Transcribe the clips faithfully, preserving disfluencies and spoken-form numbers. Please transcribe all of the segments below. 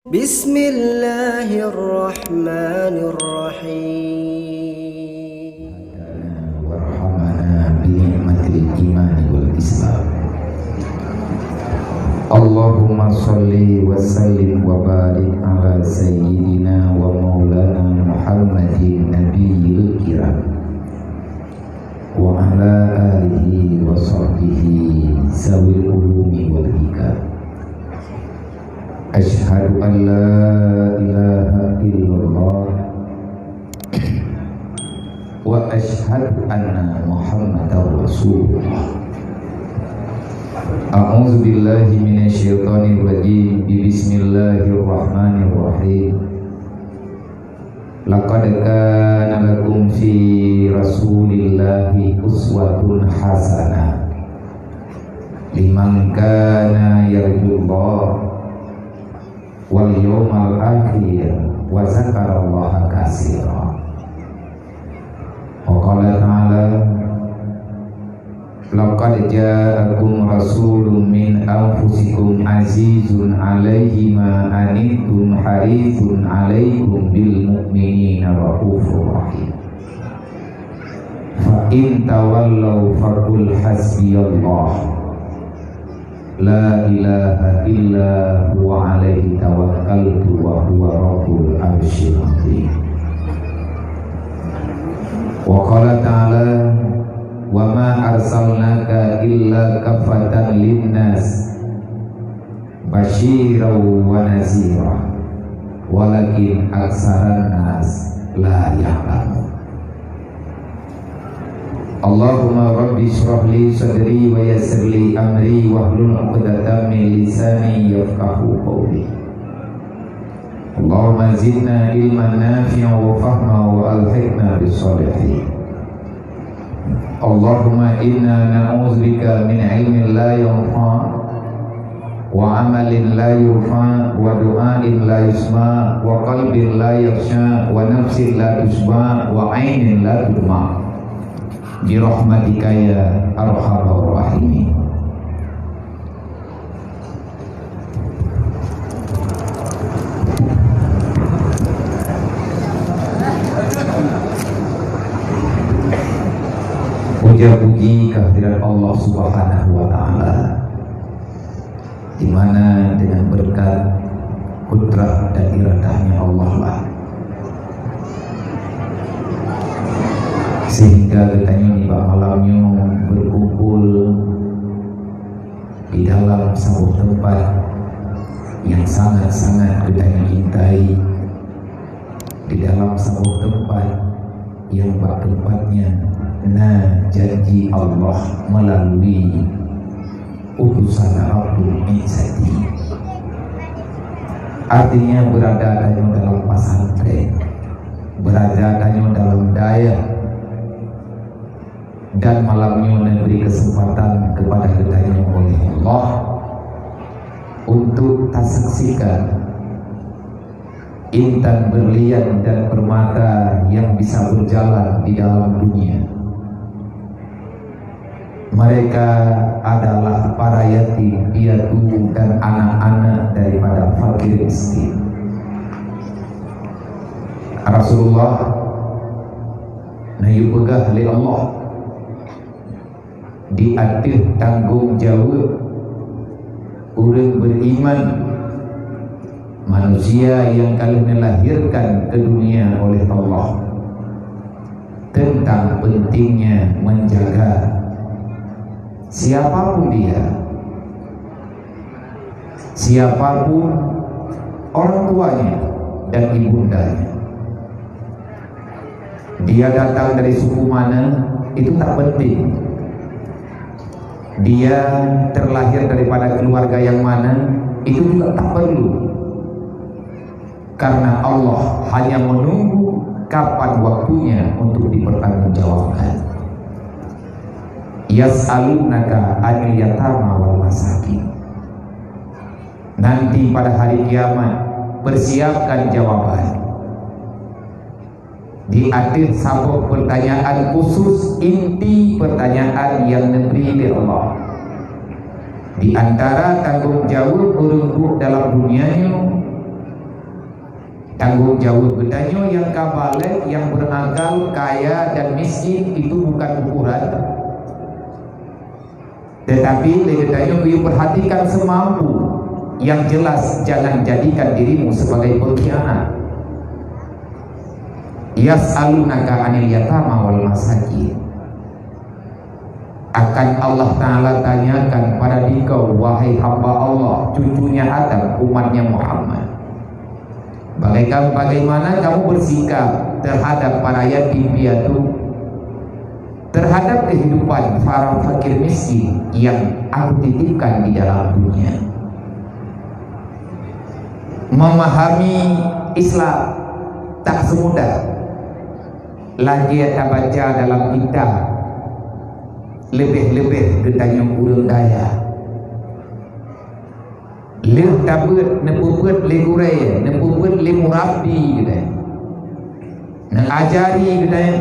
Bismillahirrahmanirrahim. Warhamna bi ni'matil imani wal Islam. Allahumma shalli wa sallim wa barik ala sayyidina wa maulana Muhammadin nabiyil kiram, wa ala alihi wa sahbihi zawil ulumi wal hikam. Asyhadu an la ilaha illallah wa asyhadu anna Muhammadar Rasulullah. A'udzu billahi minasyaitonir rajim. Bismillahirrahmanirrahim. Laqad kana lakum fi Rasulillahi uswatun hasanah liman kana yarjullaha wal yawmal akhir wa dzakarallaha katsira. Wa qala ta'ala, "Laqad ja'akum rasulun min anfusikum azizun 'alaihi ma 'anittum harisun 'alaikum bil mu'minina raufur rahim. Fa in tawallaw faqul hasbiyallah." La ilaha illa huwa alaihi tawakkaltu wa huwa rabbul arsyil azim. Wa qala ta'ala, "Wa ma arsalnaka illa kaffatan linnas basyiran wa nazira, walakin aksaran nas la ya'lamun." Allahumma rabbi shrah li sadri wa yassir li amri wahlul 'uqdatam min lisani yafqahu qawli. Allahumma zidna ilman nafi'an wa fahma wa alhiqna bis shalihin. Allahumma inna na'udzubika min ilmin la yanfa', wa amalin la yurfa', wa du'ain la yusma', wa qalbin la yakhsya', wa nafsin la tusyba', wa ainin la tudma'. Bi rahmatika ya arhamar rahimin. Puja puji kehadirat Allah Subhanahu wa Ta'ala, di mana dengan berkat kudrah dan iradahnya Allah lah, sehingga geutanyoe nibak malam nyoe berkumpul di dalam saboh teumpat nyang sangat-sangat geutanyoe cintai, di dalam saboh teumpat nyang bak teumpat nyan na janji Allah melalui utusan Rabbul Izzati. Artinya, berada tanyoe dalam pesantren, berada tanyoe dalam dayah, dan malam nyoe neubri kesempatan kepada geutanyoe oleh Allah untuk tasaksikan intan berlian dan permata yang bisa berjalan di dalam dunia. Mereka adalah para yatim piatu dan anak-anak daripada fakir miskin. Rasulullah na geupeugah lé Allah, di ateueh tanggong jaweueb ureuëng beriman, manusia nyang ka lheueh neulahirkan keu dunia oleh Allah, teuntang pentingnya menjaga siapapun dia, siapapun orang tuanya dan ibundanya. Dia datang dari suku mana, itu tak penting. Dia terlahir daripada keluarga yang mana, itu juga tak perlu. Karena Allah hanya menunggu kapan waktunya untuk dipertanggungjawabkan. Yas'alunaka 'anil yatama wal masakin. Nanti pada hari kiamat, persiapkan jawaban. Di ateueh saboh pertanyaan khusus, inti pertanyaan nyang neubri lé Allah. Di antara tanggong jaweueb ureuëng buet dalam dunia nyoe, Jaweueb, geutanyoe nyang ka balek, nyang berakal, kaya dan miskin itu bukan ukuran. Tetapi lé geutanyoe geuyue perhatikan semampu. Yang jelas, jangan jadikan dirimu sebagai pengkhianat. Yas'alunaka 'anil yatama wal masakin. Akan Allah Ta'ala tanyakan pada dikau, wahai hamba Allah, cucunya Adam, umatnya Muhammad. Bagaikan, bagaimana kamu bersikap terhadap para yatim piatu, terhadap kehidupan para fakir miskin yang Aku titipkan di dalam dunia? Memahami Islam tak semudah lagée tabaca dalam kitab, leubeh-leubeh geutanyoe ureuëng dayah. Lheueh tabeuet, neupeubuet lé gurée, neupeubuet lé murabbi geutanyoe, neuajari geutanyoe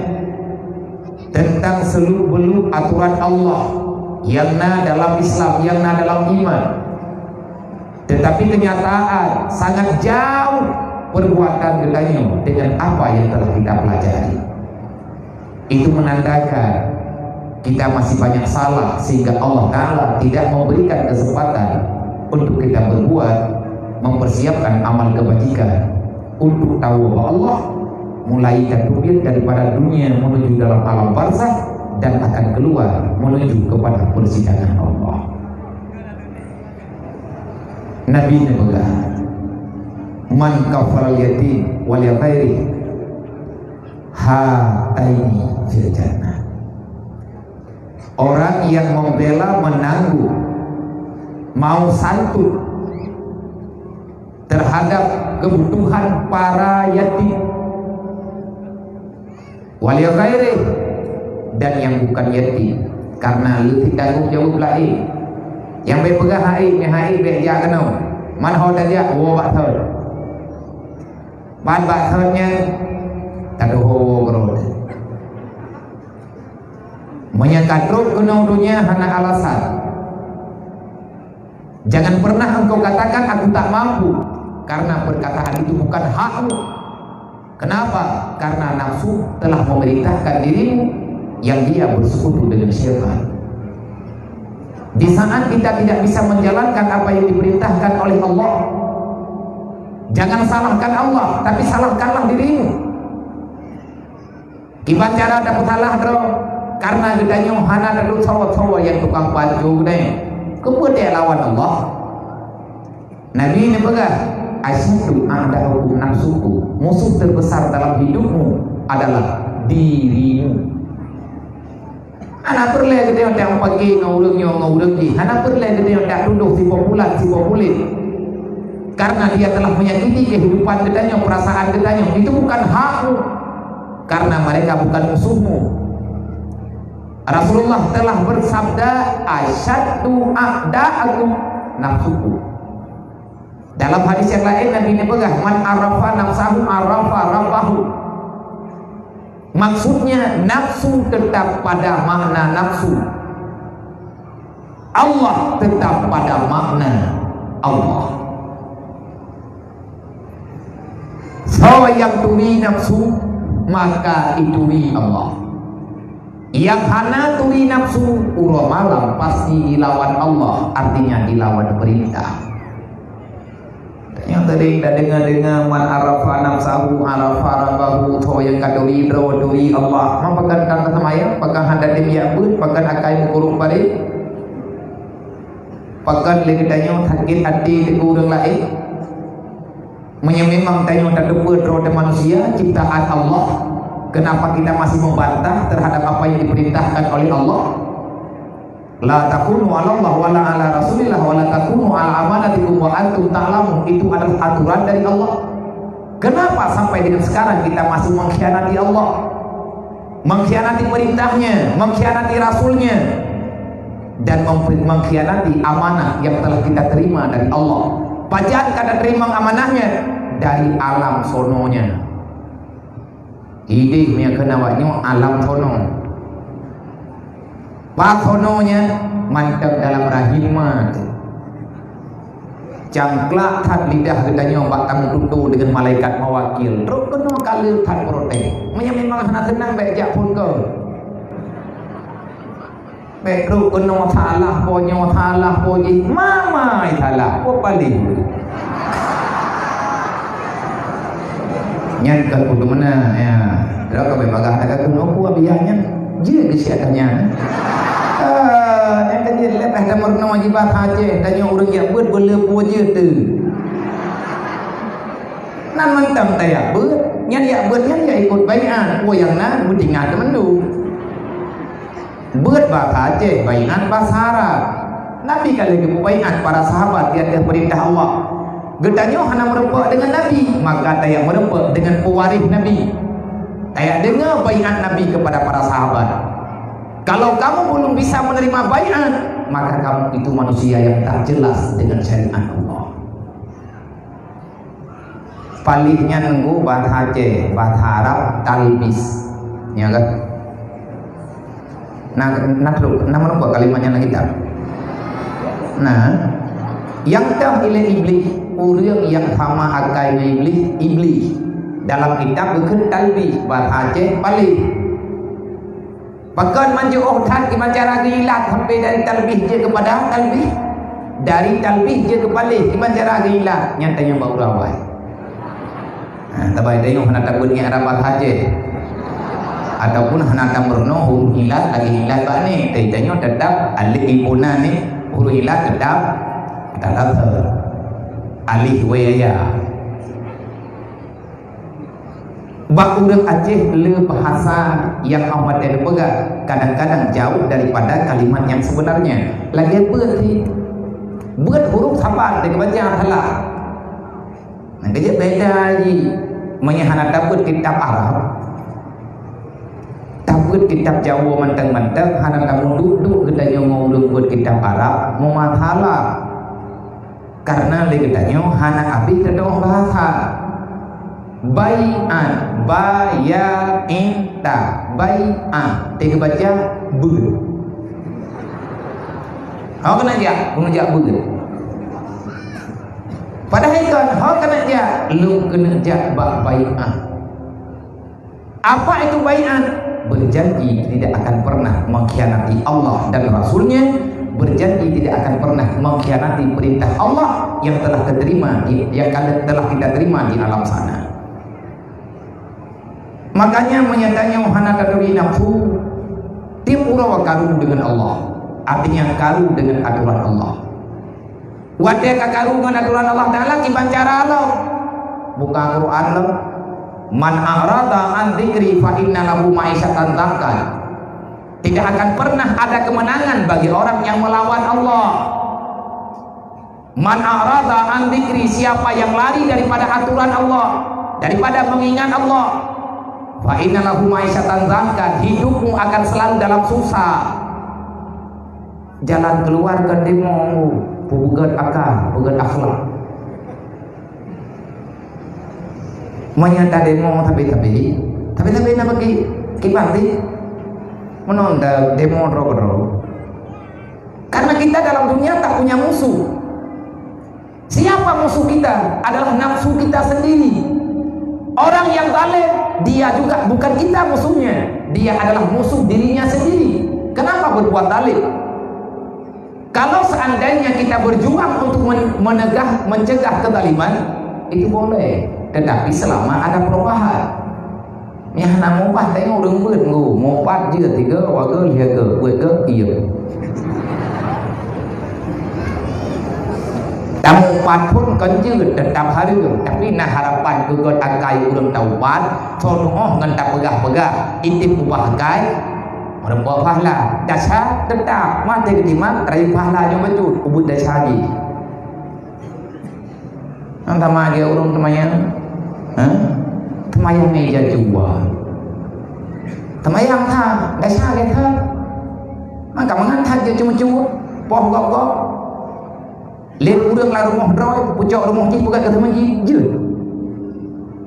teuntang seuluk-beuluk atoran Allah nyang na dalam Islam, nyang na dalam iman. Tetapi kenyataan sangat jauh perbuatan geutanyoe dengan apa yang telah kita pelajari. Itu menandakan kita masih banyak salah, sehingga Allah Ta'ala tidak memberikan kesempatan untuk kita berbuat, mempersiapkan amal kebajikan untuk tahu bahwa Allah mulai dan daripada dunia menuju dalam alam barzakh dan akan keluar menuju kepada persidangan Allah. Nabi neupeugah, "Man kafalal yatim wal ghairi, hataini fil jannah." Orang yang membela, menanggung, mau santun terhadap kebutuhan para yatim, wal ghairi, dan yang bukan yatim, karena leuti tanggung jawab laén. Nyang bèk peugah hai, hai bèk jak keunoe. Man ho tajak, woe bak thon. Ban bak thon nyan, taduho woe keudroe. Meunyoe ka trok keunoe donya hana alasan, jangan pernah engkau katakan, "Aku tak mampu," karena perkataan itu bukan hakmu. Kenapa? Karena nafsu telah memerintahkan dirimu yang dia bersekutu dengan syaitan. Di saat kita tidak bisa menjalankan apa yang diperintahkan oleh Allah, jangan salahkan Allah, tapi salahkanlah dirimu. Kiban cara tapeusalah droe, karena geutanyoe hana taduek sawa-sawa nyang tukang pajoh geutanyoe. Keupeue teuh lawan Allah? Nabi neupeugah, "Asyaddu a'da'ukum nafsukum." Musuh terbesar dalam hidupmu adalah dirimu. Hana peureulée geutanyoe tak meupaké ngon ureuëng nyoe ngon ureuëng jih. Hana peureulée geutanyoe tak tudoh si populan, si populen. Karena dia telah menyakiti kehidupan geutanyoe, perasaan geutanyoe. Itu bukan hakmu. Karena mereka bukan musuhmu. Rasulullah telah bersabda, "Asyaddu a'da'akum nafsukum." Dalam hadis yang lain, Nabi neupeugah, "Man arafa nafsahu arafa rabbahu." Maksudnya, nafsu tetap pada makna nafsu. Allah tetap pada makna Allah. Soe nyang turi nafsu, maka ituri Allah. Nyang hana turi nafsu, uroe malam pasti dilawan Allah, artinya dilawan perintah. Nyang tadi dah dengar-dengar, "Man arafa nafsahu arafa rabbahu," soe nyang ka turi droe, turi Allah. Ma pakon ka seumayang, pakon hana teubiet beuet, pakon akai meukurok parit, pakon lé geutanyoe sakét até keu ureuëng laén. Meunyoe memang tanyoe tateupeue droe teuh manusia ciptaan Allah, kenapa kita masih membantah terhadap apa yang diperintahkan oleh Allah? "La takunu 'ala Allah wa la 'ala Rasulillah wa la takunu 'ala amanatikum wa antum ta'lamun." Itu adalah aturan dari Allah. Kenapa sampai dengan sekarang kita masih mengkhianati Allah? Mengkhianati perintahnya, mengkhianati rasulnya, dan mem-, mengkhianati amanah yang telah kita terima dari Allah. Pajan ka taterima amanahnya? Dari alam sononya. Idéh meunyoe keunan awak nyoe alam sono. Pat sononya? Mantong dalam rahim ma teuh. Cangklak that lidah geutanyoe bak tameututoe deungon malaikat mawakil. Trok keunoe ka le that protes. Meunyoe memang hana seunang, bèk jak phôn keu. Bèk trok keunoe salah, po nyoe salah, po jih. Mamai salah, po paléh. Nyan ka kutu meunan, ya. Dah ka bèk bagah dah ka kunoe, ku biaya nyan. Jeuet keu siat tanya. Ah, nyang ka jeuet leubeh tameurunoe jiba Aceh, tanyoe ureueng jak beuet beu-le peue jeuet teuh. Nan mantong tajak beuet, nyan jak beuet nyan jak ikot baiat, peue nyang na meutinggai teumandum. Beuet basa Aceh, baiat basa Arab. Nabi ka lheueh geumubaiat para sahabat di ateueh peurintah Allah. Geutanyoe hana meurumpok deungon Nabi, maka tajak meurumpok deungon pewaréh Nabi. Tajak deungoe baiat Nabi kepada para sahabat. Kalau kamu belum bisa menerima baiat, maka kamu itu manusia yang tak jelas dengan syariat Allah. Paléh nyan nunggu bahasa Aceh, bahasa Arab talbis. Ya kan? Nah, nah, trok, nah, meunyoe kalimat nyan lagèe kitab. Nah, nyang tam ilèe Iblih, ureueng nyang sama akai ngon Iblih, Iblih. Dalam kitab geukheun talbis, bahasa Aceh paléh. Pakon manjeuôh that kiban cara geuilat sampai dari talbih jeuet keupada talbih, dari talbih jeuet keu paléh kiban cara geuilat, nyan tanyoe bak uroe awai. Ha, tabai tanyoe hana tabeuet ngieng Arab saja. Ataupun hana tameurunoe huruf ilat lagèe ilat bak ni. Tapi tanyoe teutap alif ibu na ni, huruf ilat teutap, teutap alif waya. Bak ureueng Aceh le bahasa nyang awak maté neupeugah kadang-kadang jauh daripada kalimat yang sebenarnya. Lagèe beuet hi. Beuet huruf saban teubaca salah. Nah, kejap beda ji. Meunyoe hana tabeuet kitab Arab, tabeuet kitab Jawa mantong-mantong, hana tamuduek-duek geutanyoe ngon ureueng beuet kitab Arab, meumasalah. Karena lé geutanyoe hana abéh teudoh bahasa. Bai'an, ba, ya, in, ta. Bai'an. Teubaca beuet. Ho keuneuk jak, keuneuk jak beuet. Padahai kon, ho keuneuk jak, lôn keuneuk jak bak bai'an. Apa itu bai'at? Berjanji tidak akan pernah mengkhianati Allah dan Rasul-Nya, berjanji tidak akan pernah mengkhianati perintah Allah yang telah diterima di, yang kal-, telah kita terima di alam sana. Makanya, meunyoe tanyoe hana taturi nafsu, tiep uroe karu deungon Allah, artinya karu deungon aturan Allah. Watèe ka karu ngon aturan Allah Taala, kiban cara lom. Buka Quran lom. "Man a'rada an dzikri fa inna lahu ma'isyatan dhanka." Tidak akan pernah ada kemenangan bagi orang yang melawan Allah. "Man a'rada an dzikri," siapa yang lari daripada aturan Allah, daripada mengingat Allah, "fa inna lahu ma'isyatan dhanka," hidupmu akan selalu dalam susah. Jalan keluar kon demo, peugöt aka, peugöt akhlak. Meunyoe tademo sabe-sabe, sabe-sabe na bagi kiban teuh. Meunan tademo droe keudroe. Karena kita dalam dunia tak punya musuh. Siapa musuh kita? Adalah nafsu kita sendiri. Orang yang zalim, dia juga bukan kita musuhnya. Dia adalah musuh dirinya sendiri. Kenapa berbuat zalim? Kalau seandainya kita berjuang untuk men-, menegah, mencegah kezaliman, itu boleh. Tetapi selama ada perubahan. Nyang hana meupat, tengok ureueng beuet ngu, meupat jeuet tiga, waga lhèe ga, buet ga, iya. Tameupat phon kon jeuet, teutap hareuem, tapi na harapan keu göt akai ureueng taupat, soe tu'oh ngon tapeugah-peugah, item ubah akai, meureumpok pahala. Desya teutap, maté geutimang, rayeuk pahala nyoe bacut, ubit desya jih. Nyan sama lagèe ureueng teumayang. Ha? Teumayang meja jua. Teumayang that, desya lé that. Maka mangat that jeuet ceumeucue, poh gob-gob. Lé ureueng lam rumoh droe, pucok rumoh jih peugah keu teuma jih, jeuet.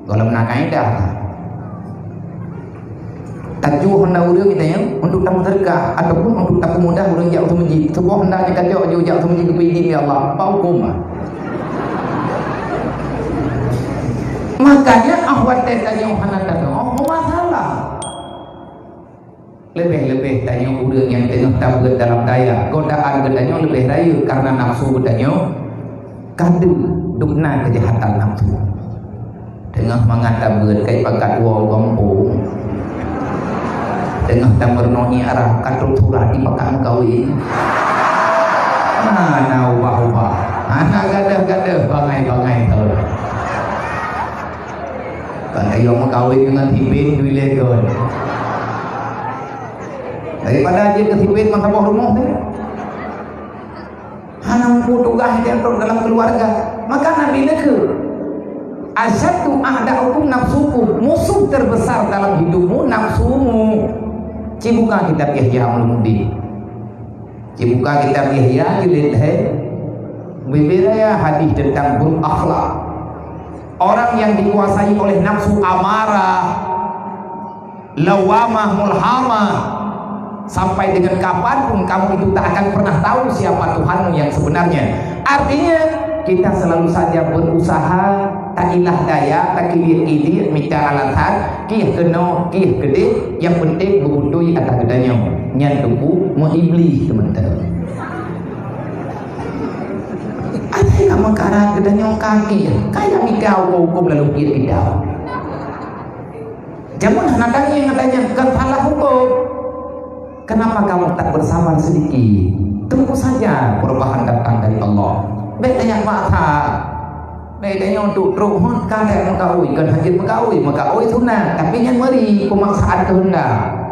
Gohlom na kaedah. Tajoh honda ureueng geutanyoe untuk tameuseudeukah ataupun untuk tapeumudah ureueng jak u masjid. Saboh honda nyang kajok jijak u masjid geupeuidin lé Allah, apa huköm? Makanya, ah, watèe tanyoe hana tanoh, oh, masalah. Leubeh-leubeh tanyoe ureueng nyang teungoh tabeuet dalam dayah, godaan geutanyoe leubeh rayeuk kareuna nafsu geutanyoe ka deuh, dum na keujahatan nafsu. Teungoh mangat tabeuet kai pakat woe gampông. Teungoh tameurunoe ié arah ka trok surat di pakat meukawen. Hana ubah-ubah, hana gadôh-gadôh, bangai-bangai teuh. Kan ayo meukawen ngon sipit duek lé kon. Daripada jeuet keu sipit meusaboh rumoh teuh. Hana mampu tugaih nyang trok dalam keuluwarga. Maka Nabi neukheun, "Asyaddu a'da'ukum nafsukum." Musuh terbesar dalam hidupmu nafsumu. Cibuka kitab Ihya Ulumuddin. Cibuka kitab Ihya jilid lhèe. Bubé raya hadis tentang buruk akhlak. Orang yang dikuasai oleh nafsu amarah, lawamah, mulhamah, sampai dengan kapan pun kamu itu tak akan pernah tahu siapa Tuhanmu yang sebenarnya. Artinya, kita selalu saja berusaha, tak ilah daya, tak kilik-kilik, minta alasan, kih keunoe, kih keudéh, yang penting beutôi atas geutanyoe. Nyan teungku meuiblih teumantong. Asai ka meukarat geutanyoe kaki, kaya mita huköm-huköm lalu piet kita. Jameun hana tangieng geutanyoe kon salah huköm. Kenapa kamu tak bersabar sedikit? Tunggu saja perubahan datang dari Allah. Bèk tanyoe maksa. Bèk tanyoe duek trok hon ka lheueh meukawen, kon hajat meukawen, meukawen sunat, tapi nyan meuri peumaksaan keuheundak.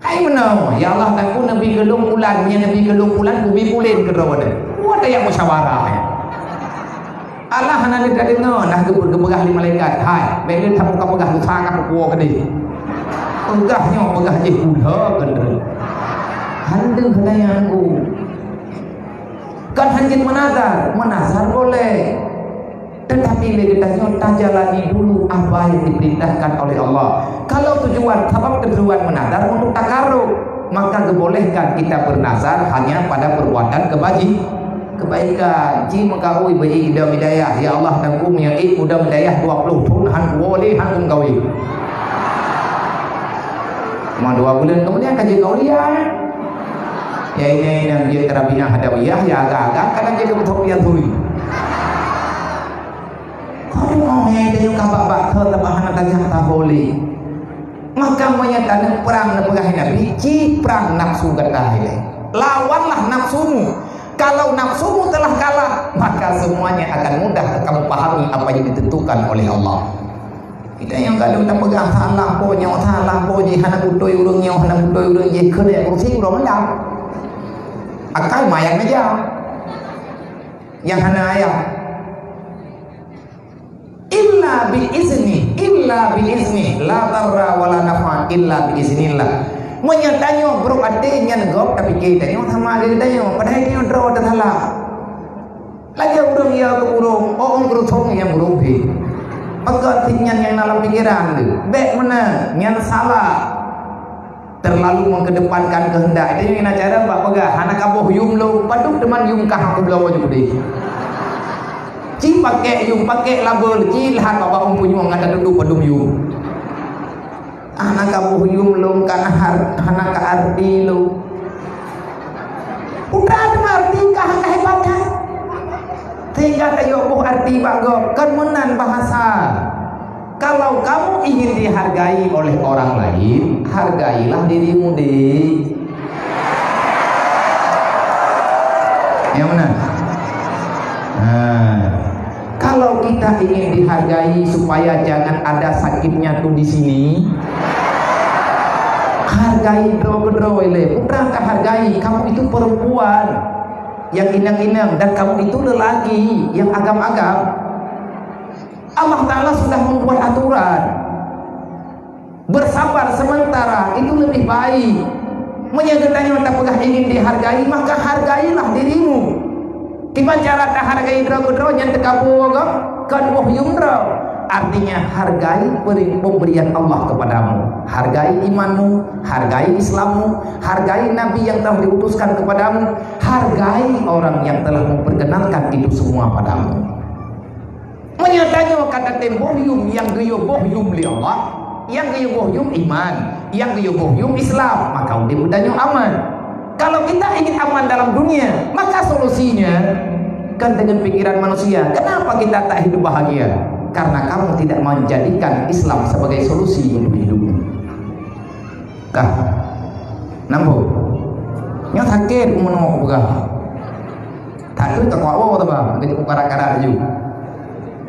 Hai meunoe, ya Allah, Teungku neubi keu lôn bulan, nyan neubi keu lôn bulan, kubi pulen keudroe nyan. Buet ayah musyawarah, ya. Allah hana neudeungoe, nah geupeugah lé malaikat, "Hai, bèk lé that muka peugah, lusa ka peukuwoe keudéh." Peugah nyoe, peugah jih pula keudroe. Hana deuh nyan ku. Kan hana jeuet meunazar, meunazar boleh. Tetapi lé geutanyoe tajalani dulu apa yang diperintahkan oleh Allah. Kalau tujuan, sabab tujuan meunazar untuk takarub, maka geubolehkan kita bernazar hanya pada perbuatan kebaji-, kebaikan. Ci meukawen beu idam hidayah, ya Allah, Teungku meunyoe ék muda hidayah dua puluh thon han kuwoe lé, han meukawen. Cuma dua bulan kemudian ka jeuet keu aulia. Ya, ini, ini yang dia terabina hadawiyah, ya, agak-agak, kadang dia kebetulan dia turi. Kau tengok, ya, dia yang kabak-bak, kau tak hana tajam, tak boleh. Maka meunyoe taneuk prang neupeugah Nabi, ci prang nafsu gata ilée. Lawanlah nafsumu. Kalau nafsumu telah kalah, maka semuanya akan mudah kamu pahami apa yang ditentukan oleh Allah. Kita nyang kadang tapeugah salah po nyoe, salah po jih, hana beutôi ureuëng nyoe, hana beutôi ureuëng jih, keu lhée kursi uroe malam. Akai mayang meja. Nyang hana ayah. Illa bi izni, illa bi izni, la darra wa la nafa illa bi iznillah. Meunyoe tanyoe brok até nyan gob tapike tanyoe sama lagée tanyoe, padahai tanyoe droe teusalah. Lagée ureuëng ya keu burông, oh, ureuëng keureuthông nyang burông pih. Peugah sit nyan nyang na lam pikeran teuh, bék meunan, nyan salah. Terlalu mengkedepankan kehendak. Itu nyang na cara bak peugah, hana kaboh yum lôn, padub teuma yum kah aku bloe ju deh. Ci pakék yum, pakék label, ci lahan bak bak umpun nyueng ngon tatuduk padum yum. Hana kaboh yum lôn, kana har-, hana ka arti lôn. Putra teuma arti kah kehebatan. Sehingga tayue boh arti bak gob, kon meunan bahasa. Kalau kamu ingin dihargai oleh orang lain, hargailah dirimu, deh. Nyang meunan. Nah, kalau kita ingin dihargai supaya jangan ada sakitnya tuh di sini, hargai droe keudroe lé. Putra ka hargai, kamu itu perempuan yang inang-inang dan kamu itu lelaki yang agam-agam. Allah Ta'ala sudah membuat aturan. Bersabar sementara itu lebih baik. Meunyoe geutanyoe tapeugah ingin dihargai, maka hargailah dirimu. Kiban cara tahargai droe keudroe nyang teukabu gob, kon boh yum droe. Artinya, hargai peri-, pemberian Allah kepadamu. Hargai imanmu, hargai Islammu, hargai Nabi yang telah diutuskan kepadamu, hargai orang yang telah memperkenalkan itu semua padamu. Tanyoe ka tatem boh yum, nyang geuyue boh yum lé Allah, nyang geuyue boh yum iman, nyang geuyue boh yum Islam, maka udeb geutanyoe aman. Kalau kita ingin aman dalam dunia, maka solusinya kan dengan pikiran manusia. Kenapa kita tak hidup bahagia? Karena kamu tidak menjadikan Islam sebagai solusi untuk hidupmu. Kah? Nampak? Nyoe sakét meunyoe peugah. Tak tu tak kuat woe teuh, bang. Kena karat-karat laju.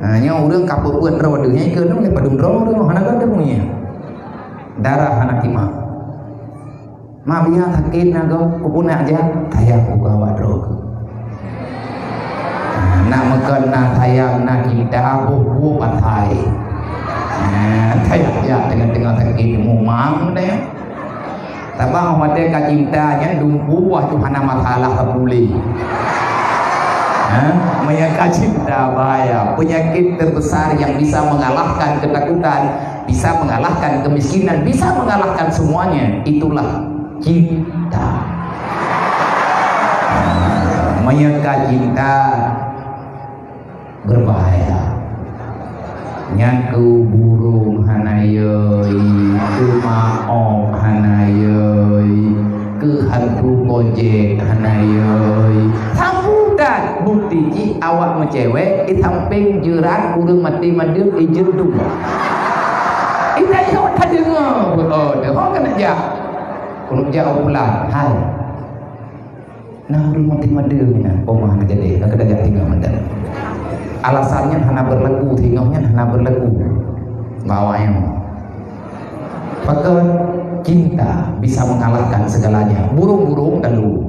Ha, nyoe ureueng ka peuet-peuet droe deuh, nyan ikeu nyoe padum droe deuh, hana gadeuh nyan. Darah hana timah. Mak biya sakét na goe, kupunak jak, tayang uga awak droe. Ha, nak meukeuna sayang na cinta boh-boh patai. Ha, tayang jak teungoh-teungoh sakét mumang deh. Sabab watèe ka cinta nyan dumpeue, wah, tu hana masalah, ka puléh. Ha? Meunyoe ka cinta, bahaya. Penyakit terbesar yang bisa mengalahkan ketakutan, bisa mengalahkan kemiskinan, bisa mengalahkan semuanya, itulah cinta. Meunyoe ka cinta, berbahaya. Nyan keu burông hana yoi, keu maoh hana yoi, keu hantu Gojek hana yoi. Saboh that bukti jih awak meucewek di sampéng jeurat ureueng maté mandum ijeuet dua. Ita jaweueb tadeungoe, oh, deungoe keuneuk jak. Keuneuk jak u pulan, hai. Nah, ureueng maté mandum nyan, oh, mah hana jadi, ka keudajak tinggai mandum. Alasan nyan hana berlaku, singoh nyan hana berlaku. Bawa nyan. Pakon cinta bisa mengalahkan segalanya. Burung-burung lalu.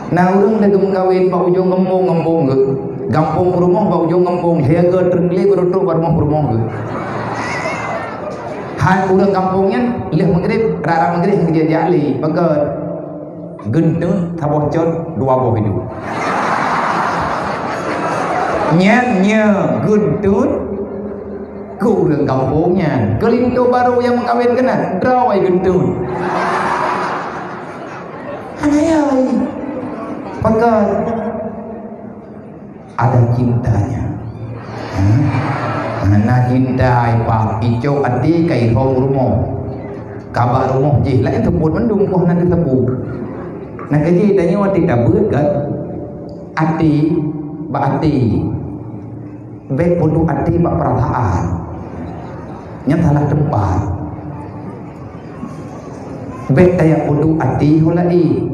Nah, ureueng lagèe meukawen bak ujong gampông, gampông geuh. Gampông peurumoh bak ujong gampông, lhèe geuh treuk lé beurutrok bak rumoh peurumoh geuh. Han ureueng gampông nyan lheueh maghrib, rara maghrib geujak lé. Pakon? Geunteut saboh cot dua boh iduek. Nyan nyoe geunteut keu ureueng gampông nyan. Keu linto barô nyang meukawen keunan, droe geunteut. Hana yai. Pakon? Ada cintanya. Hmm? Hana cinta, ipak icok até ka irhom rumoh. Ka bak rumoh jih, laén seupôt mandum, poh hana teuseupôt. Nah, keu jih tanyoe até tabeuet kan? Até bak até. Bèk peuduek até bak peurasaan. Nyan salah teumpat. Bèk tajak peuduek até ho laén.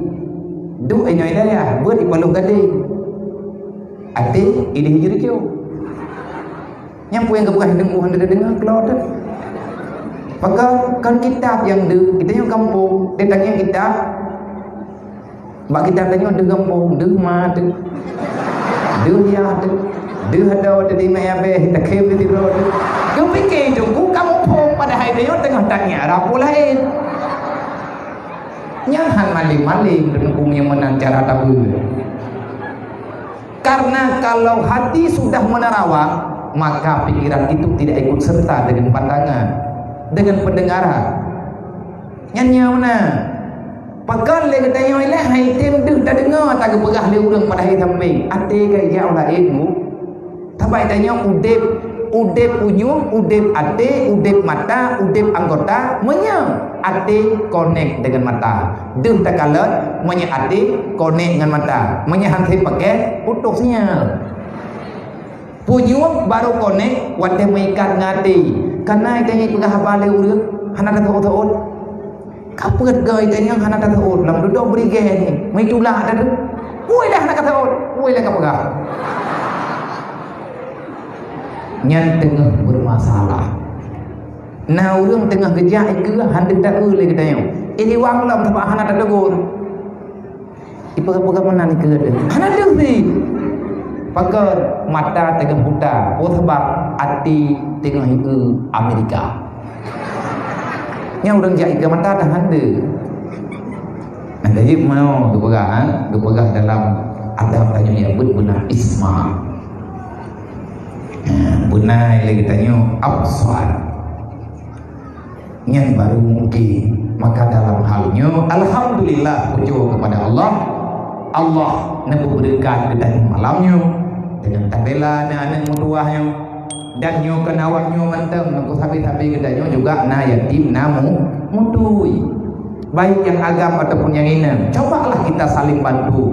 Duek inoe dayah, beuet di paloh gadeng. Até idéh jeureujoe. Nyang peue nyang geupeugah teungku hana teudeungoe keulot teuh. Pakon kon kitab nyang deuh, geutanyoe gampông, teutangieng kitab. Bak kitab tanyoe deuh gampông, deuh ma teuh. Deuh yah teuh. Deuh adoe teuh di mak yah bèe, takhem di sidroe teuh. Geupike teungku ka muphom padahai tanyoe teungoh tangieng rab peue laén. Nyan han malém-malém teungku nyang meunan cara tabeuet. Karena kalau hati sudah menerawang, maka pikiran itu tidak ikut serta dengan pandangan, dengan pendengaran. Nyan nyoe na. Pakon lé geutanyoe ilèe han tem deuh tadeungoe ata geupeugah lé ureueng padahai sampéng. Até ka ijak u laén, Bu. Sabab tanyoe udép, udép unyueng, udép até, udép mata, udép anggota. Meunyoe até konek dengan mata, deuh takalon, meunyoe até konek ngon mata, meunyoe han sép paké, putôh sinyal. Punyueng barô konek watèe meuikat ngon até. Kana geutanyoe peugah haba lé ureueng, hana taseuôt-seuôt. Ka peuet goe geutanyoe hana taseuôt, lam dudoe beurigée nyoe. Meutulak teuh. Woi dah hana kaseuôt, woi dah ka peugah. Nyan teungoh beureumasalah. Na ureueng teungoh geujak ikeue han deuh taeu lé geutanyoe. Iriwang lom sabab hana tategur. Ipeugah-peugah meunan ikeue deuh. Hana deuh pih. Pakon mata teungoh buta. Oh, sabab até teungoh ikeue Amerika. Nyang ureueng jak ikeue mata dah han deuh. Nah, jadi mau geupeugah, ha? Geupeugah dalam adab tanyoe nyang beuna isma. Ha, beuna lé geutanyoe absar. Nyan baru mungkin. Maka dalam hal nyoe, alhamdulillah, pujoe kepada Allah. Allah neupeubeureukat geutanyoe malam nyoe deungon tabela aneuk-aneuk meutuwah nyoe. Dan nyoe kon awak nyoe mantong, nyoe sabe-sabe geutanyoe juga na yatim, na mu-, mutui. Baik nyang agam ataupun nyang inong, cobalah kita saling bantu.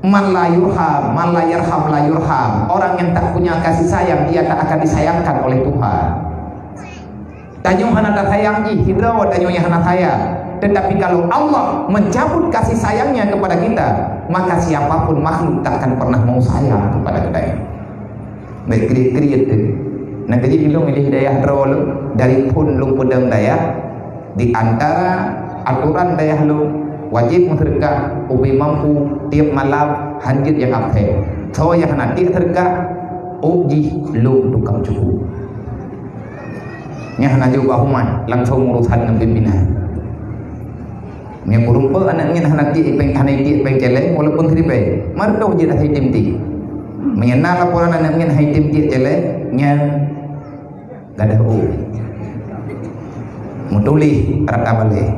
Man la yurham, man la yarham la yurham. Orang yang tak punya kasih sayang, dia tak akan disayangkan oleh Tuhan. Tanyoe hana tasayang jih, sidroe tanyoe nyang hana sayang. Tetapi kalau Allah mencabut kasih sayangnya kepada kita, maka siapapun makhluk tak akan pernah mau sayang kepada kita. Baik kriet-kriet tu. Nah, jadi ilong milih dayah droe lôn, dari phon lôn peudong dayah, di antara aturan dayah lôn, wajib meuseudeukah ubé mampu tiep malam hanjeuet nyang absen. Soe nyang hana tiep seudeukah, ôk jih lôn tukang cuko. Nyan hana jeuet bak human, langsung urusan ngon pimpinan. Nyan peurumpok aneuk nyan hana tiek peng, hana tiek peng céléng walaupun siribèe. Meureutôh jeuet hai tim tiek. Meunyan na laporan aneuk nyan hai tim tiek céléng, nyan gadoh ôk. Meutuléh rata balée.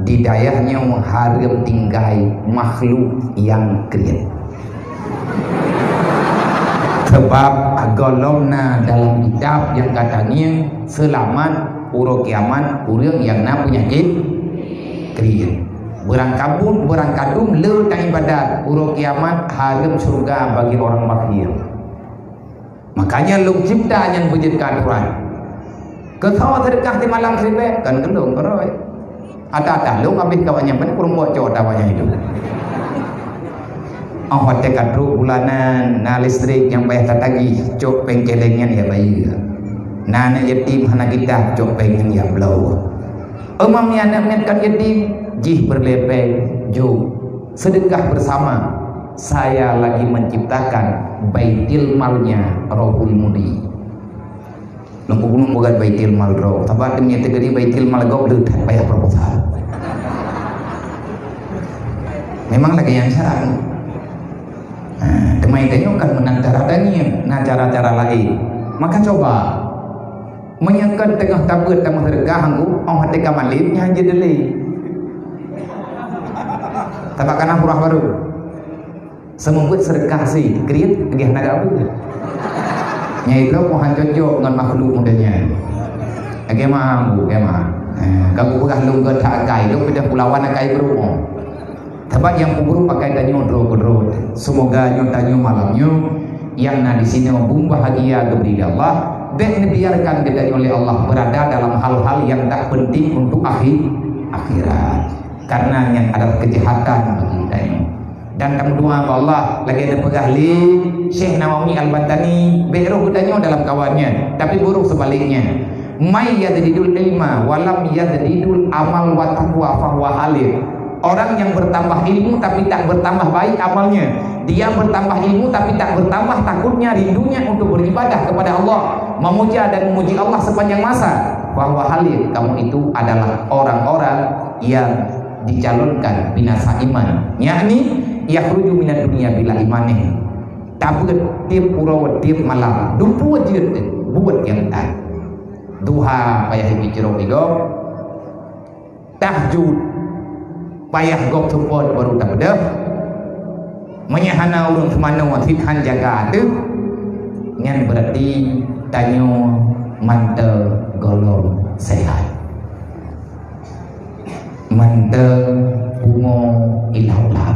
Di dayah nyoe hareuem tinggai makhluk nyang kriet. Sebab gohlom na dalam kitab nyang ka tangieng seulamat uroe kiamat ureueng nyang na peunyakét kriet. Beurangkabut, beurangkadum le taibadat, uroe kiamat hareuem syeuruga bagi orang bakhil. Makanya lôn cipta nyan beujeuet keu aturan. Keu soe seudeukah di malam siribèe? Kan keu lôn keurôi. Ata-ata lôn habéh kawan nyan, pane peurumpok cok ata awak nyan itu. Oh, watèe ka trok bulanan, na listrik nyang payah tatagih, cok peng céléng nyan ya bayeue. Na aneuk yatim hana gitah, cok peng nyan ya bloe. Eumam nyan aneuk miet kon yatim, jih peureulèe peng, jok. Sedekah bersama, saya lagi menciptakan baitil malnya Rohul Mudi. Lôn kubunuh bukan baitil mal droe, sabab demi teugeudi baitil mal gob le that payah proposal. Memang lagèe nyan cara. Ha, teuma tanyoe kan meunan cara tangieng, na cara-cara laén. Maka coba, meunyoe kon teungoh tabeuet tameuseudekah anggô, 'oh watèe ka malém nyan jeuet dilèe. Sabab kana furah barô. Seumeubeuet seudeukah sie, kriet lagèe hana gabeuet. Nyai droe pun han cocok ngon makhluk model nyan. Lagèe ma, bu, lagèe ma. Eh, ka kupeugah lôn gèt that akai, lôn peudah pulawan akai brôk. Sabab nyang peubrôk pakai tanyoe droe keudroe. Seumoga nyoe tanyoe malam nyoe nyang na di sinoe beubahagia geubri lé Allah, bèk neubiarkan geutanyoe lé Allah beurada dalam hal-hal nyang tak peunteng untuk akhi-, akhirat. Karena nyan adalah kejahatan bagi geutanyoe. Dan tameudoa bak Allah, lagèe neupeugah lé Syekh Nawawi Al-Bantani, bèk roh geutanyoe dalam kawan nyan, tapi beurôh seubaliknya. May yajridul ilma wa lam yajridul amal wa taqwa fahuwa halik. Orang yang bertambah ilmu tapi tak bertambah baik amalnya, dia bertambah ilmu tapi tak bertambah takutnya, rindunya untuk beribadah kepada Allah, memuja dan memuji Allah sepanjang masa, fahuwa halik, kamu itu adalah orang-orang yang dicalonkan binasa iman, yakni yakhruju minad dunya bila imanih. Tabeuet tiep uroe tiep malam, dupeue jeuet buet nyang that. Duha payah jicrok di gob, tahajud payah gob seupôt baru tabeudôh. Meunyoe hana ureueng seumanoe sit han jaga ateueh, nyan beurati tanyoe mantong gohlom seuhat. Mantong pungo ilah-ulah.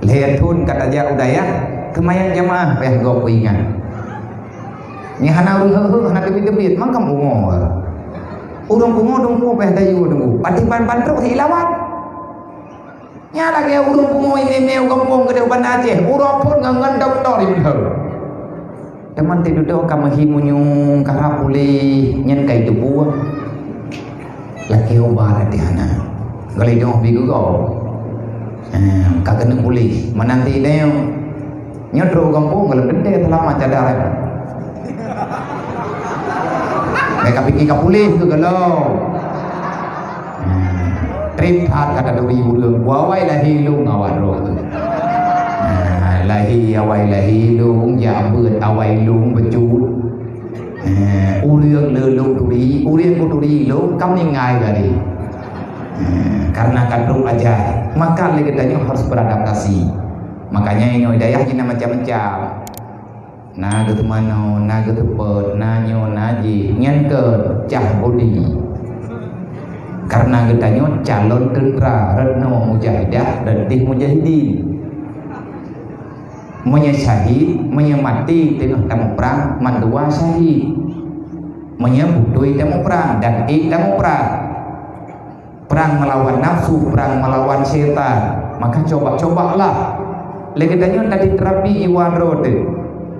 Lhèe thôn ka tajak u dayah, keumayan jamaah payah gob peuingat. Nyang hana ureueng heueh-heueh, hana teubiet-teubiet, mantong pungo. Ureueng pungo dum payah dayuh dum. Pati ban-ban trok si ilawat. Nyan lagèe ureueng pungo imeum-imeum gampông keudéh u Banda Aceh, uroe phôn ngon, ngon dokto di Meulhô. Teuma teududoe ka meuhi munyueng, ka rab puléh, nyan ka jiteupeue. Lakèe ubat até hana. Galai doh bi geugoe. Eh, ka keuneuk puléh. Meunan ti deuh. Nyoe trok u gampông, galom teuntèe seulamat cadar. Meuka pike ka puléh keu galom. Trép that ka taturi ureueng, awai lahé lôn awak droe teuh. Nah, lahé, awai lahé lôn, jak beuet awai lôn bacut. Eh, ureueng le lôn turi, ureueng kuturi lôn ka meuninggai tadi. Karena ka trok ajai, maka lé geutanyoe harus beradaptasi. Makanya inoe dayah jih na macam-macam. Na geuteumanoe, na geuteupot, na nyoe, na jih, nyan keuh cah budi. Karena geutanyoe calon teuntra, rot noe mujahidah, rot deh mujahidin. Meunyoe syahid, meunyoe maté teungoh tamuprang, mandua syahid. Meunyoe beutôi tamuprang dan ék tamuprang. Perang melawan nafsu, perang melawan syaitan. Maka coba-cobalah. Lé geutanyoe tadi terapi jiwa droe teuh.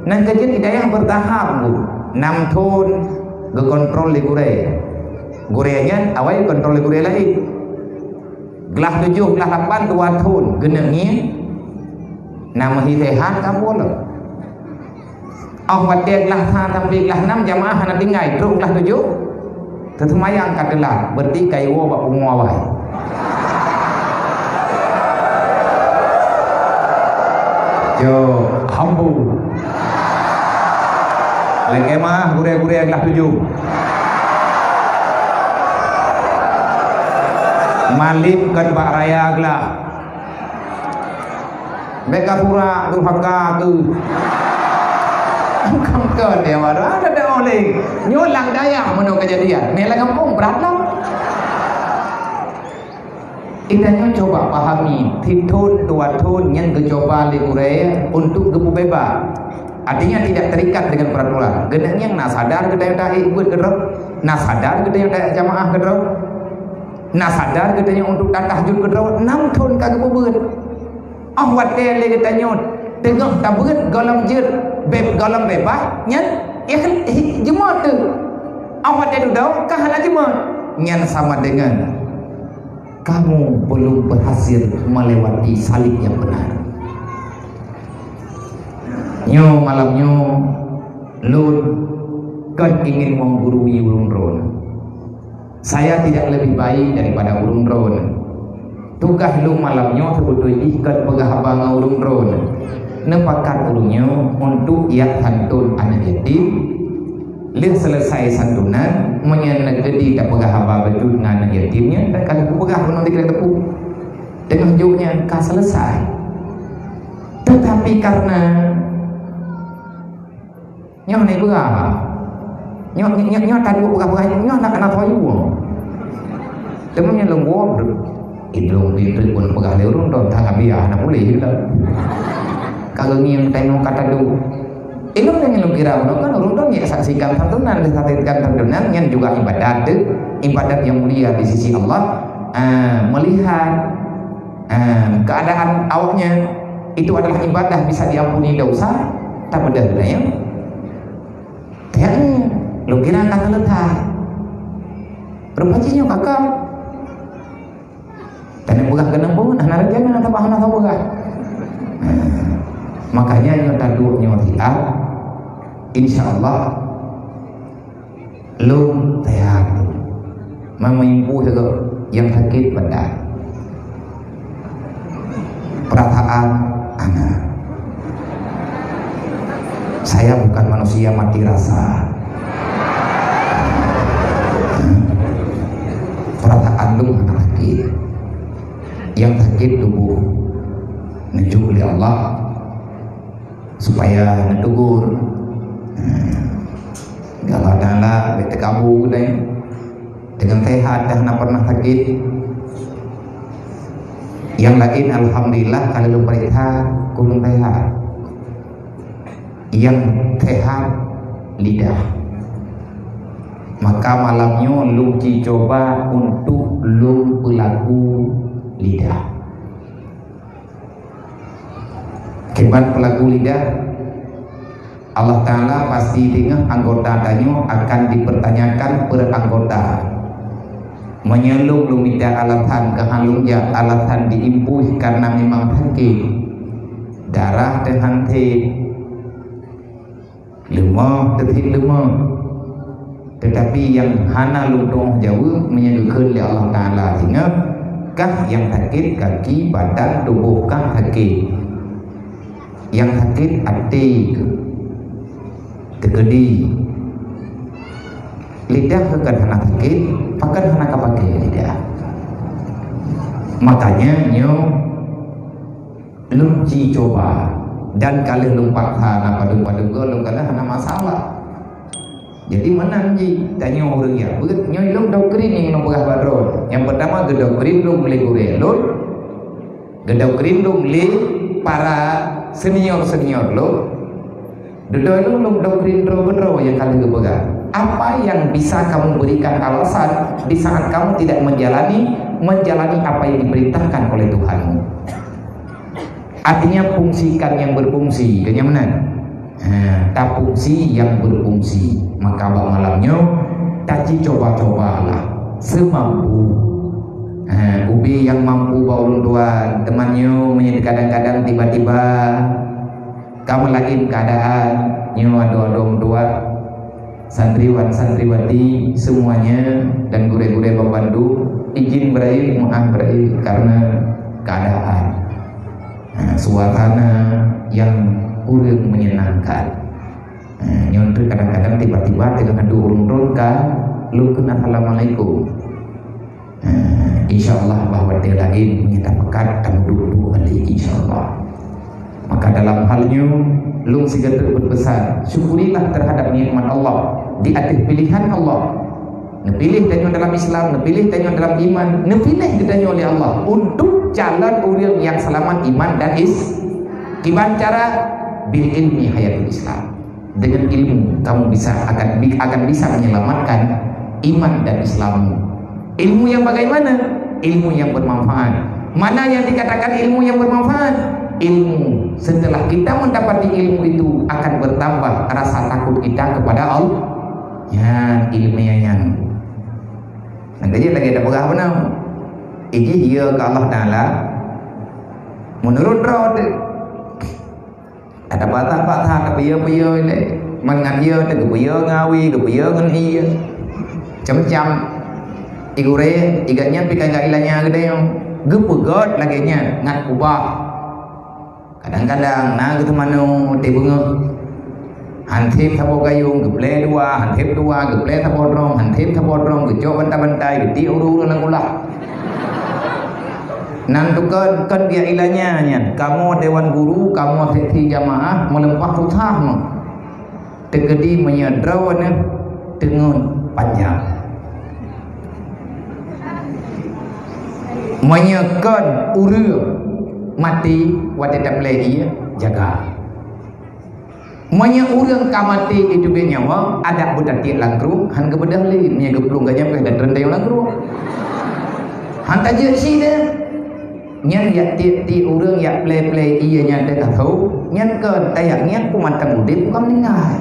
Nan keujeuet hidayah bertahap, Bu. Enam thon geukontrol lé gurée. Gurée nyan awai geukontrol lé gurée laén. Glah tujoh, glah lapan, dua thon geuneuk ngieng. Na meuhi sehat ka bunoe. Óh watée glah sa sampai glah nam jamaah hana tinggai, trok glah tujoh, teuseumayang ka teulat, berarti ka iwoe bak pungo awai. Jo, hambu. Lé keumaih gurée-gurée glah tujoh. Malib kon bak raya glah. Bék ka pura durhaka keuh. Kon-kon dia wadah ada dah oleh. Nyoe lam dayah meunoe kejadian. Ni lam gampông brat lah. Kita nyoe coba pahami, sithon dua thon nyang geucoba lé gurée untuk geupeubeubaih. Artinya tidak terikat dengan peraturan. Geuneuk nyang na sadar geutanyoe taék buet keudroe, na sadar geutanyoe taék jamaah keudroe, na sadar geutanyoe untuk tatahajud keudroe, enam thon ka geupeubeuet. Óh watée lé geutanyoe teungoh tabeuet gohlom jeuet, be-, gohlom beubaih, nyan ikh-, hi-, jeumoe teuh. Óh watée dudoe ka hana jeumoe, nyan sama dengan kamu belum berhasil melewati salib yang benar. Nyoe malam nyoe lôn kon ingin menggurui ureuëng droeneuh. Saya tidak lebih baik daripada ureuëng droeneuh. Tugaih lôn malam nyoe seubeutôi jih kon peugah haba ngon ureuëng droeneuh. Neupakat ureuëng nyoe untuk jak santôn aneuëk yatim. Lheueh seuleusai santunan, meunyoe neukeudi tapeugah haba beutôi ngon aneuëk yatim nyan, dan ka lheueh peugah keunoe di keuleue teupeu. Teungoh jok nyan ka seuleusai. Teutapi kareuna nyoe hana peugah. Nyoe, nyoe, nyoe taduek peugah-peugah nyoe hana, hana soe yue. Teuma nyoe lôn woe, idong pintoe pun peugah lé ureuëng, don that abiah hana puléh lom. Ka geungieng tanyoe ka taduek. Ilôn nyang lôn kira bunoe kan ureuëng tu nyak saksikan santunan, disaksikan santunan nyan juga ibadat tu, ibadat yang mulia di sisi Allah. Ah, melihat, ah, keadaan awaknya itu adalah ibadah bisa diampuni dosa, tak bedah ya. Tiap ni, lôn kira kata letai. Rupa cit nyoe kakak. Tanyoe peugah keuneuk buet, hana lagée na tabah hana sapeugah. Makanya nyoe taduek nyoe siat, insya Allah lôn sehat. Meumeuimpu sagoe nyang sakét badan. Perasaan hana. Saya bukan manusia mati rasa. Perasaan lôn hana sakét. Nyang sakét tuboh. Neujok lé Allah supaya neutegur. Ya Allah Taala, bék teukabu deh. Deungon sehat dah hana pernah sakét. Nyang laén alhamdulillah ka lôn peuriksa, kureueng sehat. Nyang sehat lidah. Maka malam nyoe lôn ci cuba untuk lôn peulaku lidah. Kiban peulaku lidah, Allah Taala pasti deungoe anggota tanyoe akan dipertanyakan per anggota. Meunyoe lôn mita alasan keu han lôn jak, alasan diimpus karena memang sakét, darah teuhanté, leumoh teusit leumoh. Teutapi nyang hana lôn tuoh jaweueb meunyoe geukheun lé Allah Taala singoh, kah nyang sakét kaki, badan, tuboh kah sakét. Nyang sakét até keuh. Teukeudi. Lidah keuh kan hana sakét, pakon hana ka pakai lidah. Makanya nyoe lôn ci cuba dan ka lheueh lôn paksa na padum-padum goe lôn kala hana masalah. Jadi meunan jih tanyoe ureuëng jak beuet nyoe lôn doktrin nyang lôn peugah bak droe. Nyang pertama geudoktrin lôn lé gurée lôn, geudoktrin lôn lé para senior-senior lôn. Dudoe lôn lôn doktrin droe keudroe nyang ka lheueh geupeugah. Apa yang bisa kamu berikan alasan di saat kamu tidak menjalani menjalani apa yang diperintahkan oleh Tuhanmu? Artinya fungsikan yang berfungsi, keu nyan meunan. Ha, tapungsi yang berfungsi. Maka bak malam nyoe taci coba-cobalah semampu. Ha, ubé nyang mampu bak ulôn tuan, teuma nyoe meunyoe kadang-kadang tiba-tiba ka meulaén keuadaan nyoe adoe-adoe meutuah, santriwan santriwati semuanya dan gurée-gurée bandum, izin beurayeuk, meu'ah beurayeuk karena keadaan. Ha, suasana yang kurang menyenangkan. Ha, nyoe treuk kadang-kadang tiba-tiba teungoh duek ureuëng tron ka lôn kheun assalamualaikum. Ha, insya Allah bah watée laén meunyoe tapeugah tamuduek dua kali insya Allah. Maka dalam hal nyoe lôn sigoe teuk berpesan, syukurilah terhadap nikmat Allah di atas pilihan Allah. Neupiléh tanyoe dalam Islam, neupiléh tanyoe dalam iman, neupiléh geutanyoe oleh Allah untuk calon ureuëng yang selamat iman dan is. Kiban cara bil ilmi hayatul Islam. Dengan ilmu kamu bisa akan bi- akan bisa menyelamatkan iman dan Islammu. Ilmu yang bagaimana? Ilmu yang bermanfaat. Mana yang dikatakan ilmu yang bermanfaat? Ilmu setelah kita mendapati ilmu itu akan bertambah rasa takut kita kepada Allah. Nyan ilmu yang nyan. Nanti dia lagi ada peugah benar. Iji dia ke Allah Taala menurut roh dia. Ada patah-patah, ada pia-pia ilée. Man ngon ie teuh geupia ngon awi, geupia ngon ie. Macam-macam. Igurée, igat nyan pih ka ilat ilanya geude nyoe. Geupeugét lagée nyan ngon kubah. Kadang-kadang na geuteumanoe teubeungoh. Han theb saboh gayong geuplée dua, han theb dua geuplée saboh droe, han theb saboh droe geucok bantai-bantai, geutiek ureuëng-ureuëng lam kulah. Nan tukon kon biak ilanya nyan, kamoe dewan guru, kamoe seksi jamaah, meuleumpah susah meuh. Teukeudi meunyoe droeneuh teungeut panjang. Meunyoe kon ureuëng maté watée taplée ie, jaga. Meunyoe ureuëng ka maté jiteubiet nyawa, adak beutatiek lam krueng, han geubeudôh lé, meunyoe geuplueng gajah pih dan reundeng lam krueng. Han tajeuet sideh. Nyan jak tiek-tiek ureuëng jak plée-plée ie nyan teuka tho, nyan kon tajak ngieng peue mantong udeb bukan meuninggai.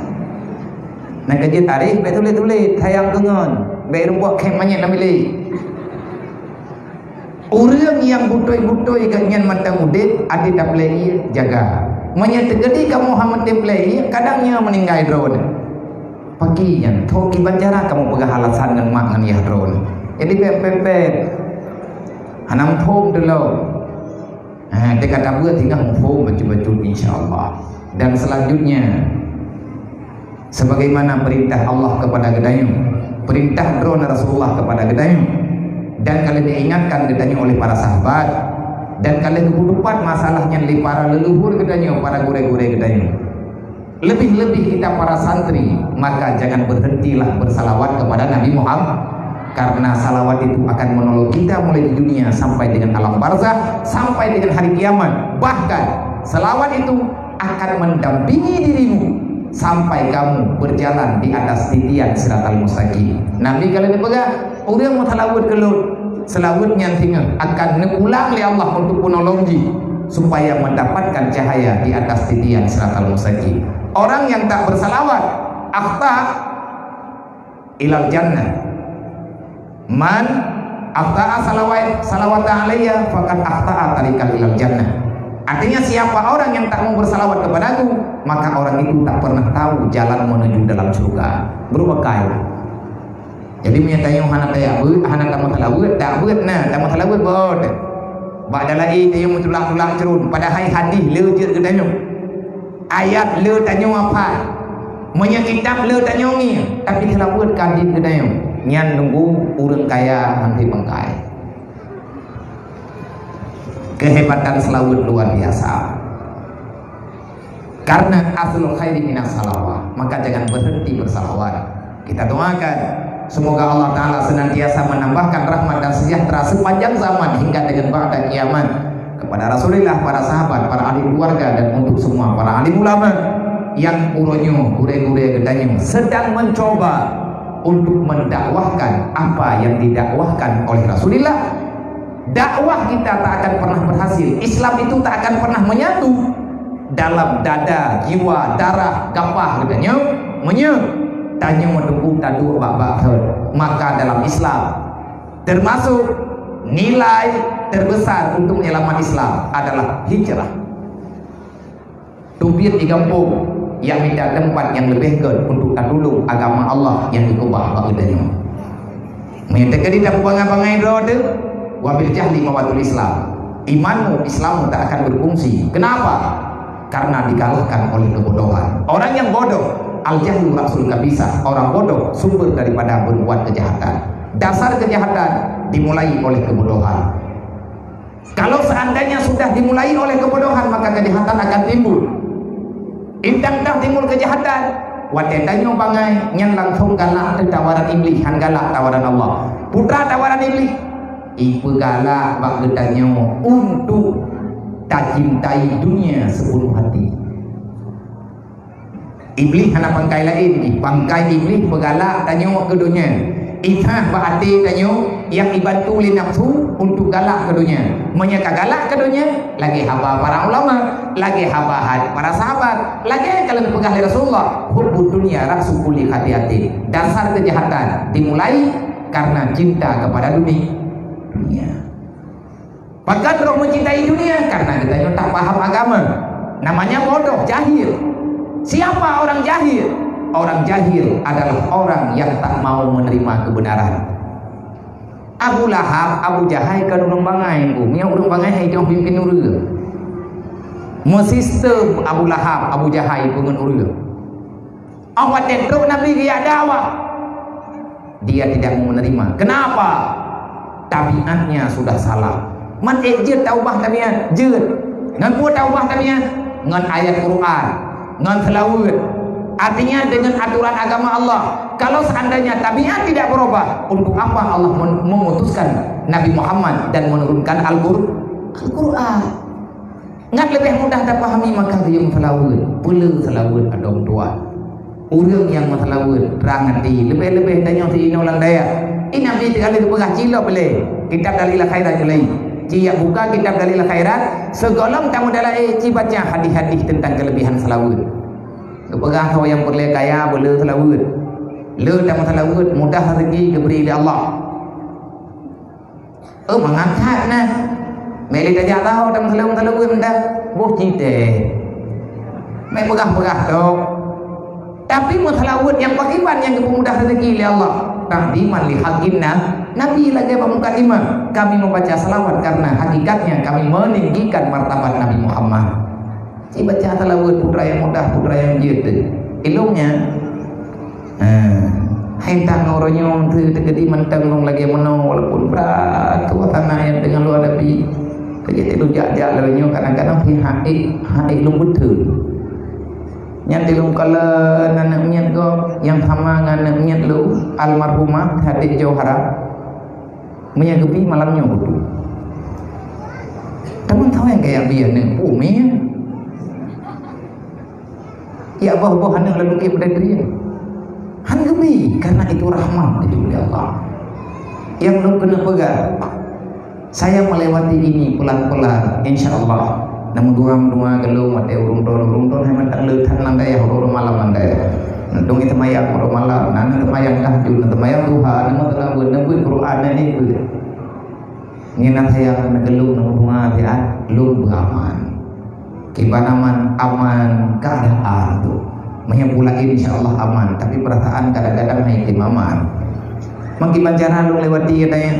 Nyan ka jeuet tarikh bék tuléh-tuléh, sayang keu ngon, bék rumpok khék manyét lam bilék. Ureuëng nyang beutôi-beutôi geuh nyan mantong udeb, até taplée ie jaga. Meunyoe teukeudi kamoe hana meuteuplee ie, kadang nyoe meuninggai droeneuh. Paki nyan, tho kiban cara kamoe peugah alasan ngon mak ngon yah droeneuh. Jadi pet-pet-pet. Hana muphom dulu. Ha, teuka tabeuet tinggai muphom bacut-bacut insya Allah. Dan selanjutnya, sebagaimana perintah Allah kepada geutanyoe, perintah droeneuh Rasulullah kepada geutanyoe, dan ka lheueh diingatkan geutanyoe oleh para sahabat, dan ka lheueh geupeutupat masalah nyan lé para leuluhur geutanyoe, para gurée-gurée geutanyoe. Lebih-lebih kita para santri, maka jangan berhentilah bersalawat kepada Nabi Muhammad, karena salawat itu akan menolong kita mulai di dunia sampai dengan alam barzakh, sampai dengan hari kiamat. Bahkan salawat itu akan mendampingi dirimu sampai kamu berjalan di atas titian siratal mustaqim. Nabi ka lheueh geupeugah, ureuëng meusalawat keu lôn, salawat nyan singoh akan neupulang lé Allah untuk peunolong jih supaya mendapatkan cahaya di atas titian siratal mustaqim. Orang yang tak bersalawat, akhta ilal jannah. Man akhta'a salawat, salawatan alayya, faqad akhta'a tariqan ilal jannah. Artinya, siapa orang yang tak mau bersalawat kepadaku, maka orang itu tak pernah tahu jalan menuju dalam surga. Berupa kain. Jadi, meunyoe tanyoe hana tajak beuet, hana tameusalawat, dak beuet na, tameusalawat beuet. Bak dalai tanyoe meutulak-tulak ceurun, padahai hadis le jeuet geutanyoe. Ayat le tanyoe hafai. Meunyoe kitab le tanyoe ngieng, tapi seulaweuet ka deuh geutanyoe. Nyan nunggu ureuëng kaya han treb bangkai. Kehebatan seulaweuet luar biasa. Karena aslul khairi minas salawah, maka jangan berhenti bersalawat. Kita doakan, semoga Allah Ta'ala senantiasa menambahkan rahmat dan sejahtera sepanjang zaman hingga dengan ba'da kiamat kepada Rasulullah, para sahabat, para ahli keluarga, dan untuk semua para alim ulama yang uroe nyoe gurée-gurée geutanyoe sedang mencoba untuk mendakwahkan apa yang didakwahkan oleh Rasulullah. Dakwah kita tak akan pernah berhasil. Islam itu tak akan pernah menyatu dalam dada, jiwa, darah, gapah geutanyoe. Meunyoe tanyoe meutubu taduek bak-bak thon, maka dalam Islam termasuk nilai terbesar untuk menyelamat Islam adalah hijrah. Teubiet di gampông, nyang mita teumpat nyang leubeh gét untuk tatulông agama Allah nyang geukeubah bak geutanyoe. Meunyoe teukeudi tapeubanggai-banggai droe teuh, wabil jahli mawatul Islam. Imanmu, Islammu tak akan berfungsi. Kenapa? Karena dikalahkan oleh kebodohan. Orang yang bodoh, al-jahlu ra'sul khabisah. Orang bodoh sumber daripada berbuat kejahatan. Dasar kejahatan dimulai oleh kebodohan. Kalau seandainya sudah dimulai oleh kebodohan, maka kejahatan akan timbul. Indang dah timbul kejahatan, watée tanyoe bangai, nyan langsung galak teuh tawaran Iblih, han galak tawaran Allah. Putra tawaran Iblih, ipeugalak bak geutanyoe untuk tacintai dunia sepenuh hati. Iblih hana pangkai laén jih. Pangkai Iblih peugalak tanyoe keu donya. Ikhlas bak até tanyoe nyang ibantu lé nafsu untuk galak keu donya. Meunyoe ka galak keu donya, lagée haba para ulama, lagée haba para sahabat, lagée ka lheueh peugah lé Rasulullah, "Hubbud dunya ra'su kulli khati'atin." Dasar kejahatan dimulai karena cinta kepada duni-, dunia. Pakon roh mencintai dunia? Karena geutanyoe tak paham agama. Namanya bodoh, jahil. Siapa orang jahil? Orang jahil adalah orang yang tak mau menerima kebenaran. Abu Lahab, Abu Jahai kon ureuëng bangai, Teungku. Meunyoe ureuëng bangai hai jong pimpin ureuëng. Meusistem Abu Lahab, Abu Jahai peungon ureuëng. Awak watée trok Nabi geujak dakwah, dia tidak mau menerima. Kenapa? Tabiatnya sudah salah. Man ék jeuet taubah tabiat? Jeuet. Ngon peue taubah tabiat? Ngon ayat Quran, ngon seulaweuet. Artinya dengan aturan agama Allah. Kalau seandainya tabiat tidak berubah, untuk apa Allah men-, mengutuskan Nabi Muhammad dan menurunkan Al-Qur-, Al-Quran? Ngat leubeh mudah tapahami maka geuyue meuseulaweuet, peue le seulaweuet adong tuan. Ureuëng nyang meuseulaweuet trang até, leubeh-leubeh tanyoe si inoe lam dayah. Di Nabi teuka lheueh geupeugah cilok lé kitab Dalil Khairat lé. Ci jak buka kitab Dalil Khairat, sigohlom tameudalai ci baca hadis-hadis teuntang keuleubehan seulaweuet. Geupeugah soe nyang peureulée kaya beu le seulaweuet. Le tameuseulaweuet mudah rezeki geubri lé Allah. Oh, mangat that na. Meulidah jak tahu dan meuseulaweuet-seulaweuet meudah. Boh cite. Meupeugah-peugah tok. Tapi meuseulaweuet nyang pakriban nyang geupeumudah rezeki lé Allah. Ta'ziman li haqqin na-, Nabi lagée bak mukadimah. Kami membaca selawat karena hakikatnya kami meninggikan martabat Nabi Muhammad. Ci baca seulaweuet putra nyang mudah, putra nyang jeuet teuh. Ilong nyan. Ha. Hai tak ngon uroe nyoe teuh teukeudi mantong lôn lagée meunoe walaupun brat suasana nyang teungoh lôn hadapi. Teukeudi lôn jak-jak lagée nyoe kadang-kadang pih hak ék, hak ék lôn beutôi. Nyan di lôn kalon aneuk miet gob nyang sama ngon aneuk miet lôn almarhumah Hadijah Johara. Meunyoe geubi malam nyoe beutôi. Teuma taweng kaya bi aneuk pumie. Ya boh-boh aneuk lalu ke peudadrian. Han geubi karena itu rahmat dari Allah. Yang lôn keuneuk peugah, saya melewati ini pelan-pelan, insya Allah. Namun dua-dua gelung watée ureuëng droe, ureuëng droe hai mantong le that lam dayah, ureuëng malam lam dayah. Nang dong seumayang uroe malam, nang seumayang tahajud, nang seumayang duha, nang meuteulabeuet, nang beuet Quran, nang beuet. Nginan sayang nang geulong nang bunga siat, lôn beuaman. Kiban aman, aman keadaan tu. Meunyoe pula insya Allah aman, tapi perasaan kadang-kadang hai tim aman. Mangkiban cara lôn lewati katanya,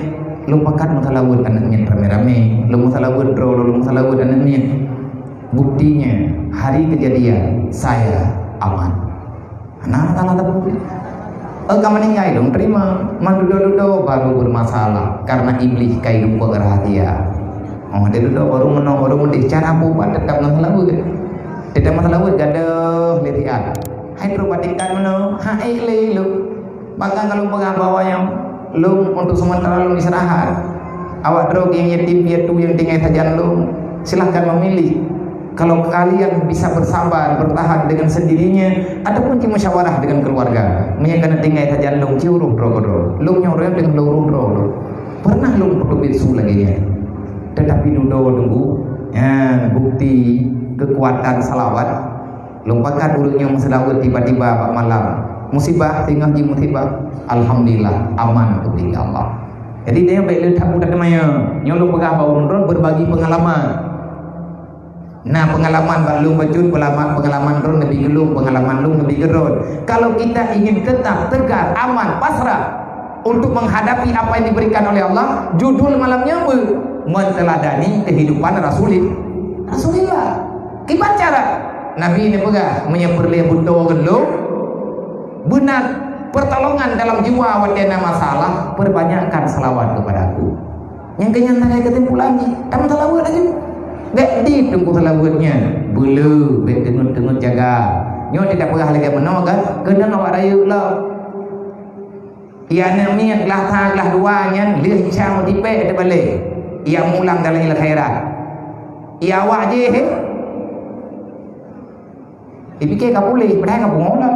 lôn pakat meusalaweuet aneuk miet ramé-ramé, lôn meusalaweuet droe, lôn meusalaweuet aneuk miet. Buktinya, hari kejadian, saya aman. Nah, salah satu. Eh, ka meuninggai dong, terima. Man dudoe-dudoe baru bermasalah karena iblis kai lupa rahasia. Oh, dia duduk baru menang, baru mudi. Cara bubat tetap ngon seulaweuet. Tetap ngon seulaweuet gadoh lé siat. Hai trok bak tingkat meunoe, hai lé lôn. Bahkan ka lôn peugah bak awak nyan, lôn untuk sementara lôn istirahat. Awak droe nyang yatim piatu nyang tinggai sajan lôn, silahkan memilih. Kalau kalian bisa bersabar, bertahan dengan sendirinya, ataupun ci musyawarah dengan keluarga. Meunyo kana tinggai sajan lôn, ci uroh droe keudroe. Lôn nyoe ureueng deungon lôn uroh droe lôn. Pernah lôn peuteubiet su lagèe nyan. Tetapi dudoe teungku, nyan bukti kekuatan salawat. Lôn pakat ureueng nyang meuseulaweuet tiba-tiba bak malam. Musibah, singoh jih musibah. Alhamdulillah, aman keubeudôh Allah. Jadi, tanyoe bèk le that mudah teumanyong. Nyoe lôn peugah bak ureueng droen berbagi pengalaman. Na pengalaman bak lôn bacut, pengalaman, pengalaman droen neubi keu lôn, pengalaman lôn neubi keu droen. Kalau kita ingin tetap tegar, aman, pasrah untuk menghadapi apa yang diberikan oleh Allah, judul malam nyoe menteladani kehidupan Rasulil-, Rasulillah. Kiban cara? Nabi neupeugah, meunyoe peureulèe beutoe keu lôn, beuna pertolongan dalam jiwa watèe na masalah, perbanyakkan salawat kepada aku. Nyang keu nyan sagai keusimpulan jih, tameuseulaweuet laju. Bèk di teungku seulaweuet nyan, beuleu, bèk teungeut-teungeut jaga. Nyoe teuka peugah lagèe meunoe kan, keunong awak rayeuk lom. Iya aneuk miet glah sa glah dua nyan lheueh Isya meutipék teubalek. Iya mulang dalam ilmu khairat. Iya awak jih, eh? Dipike ka puléh, padahai ka pungo lom.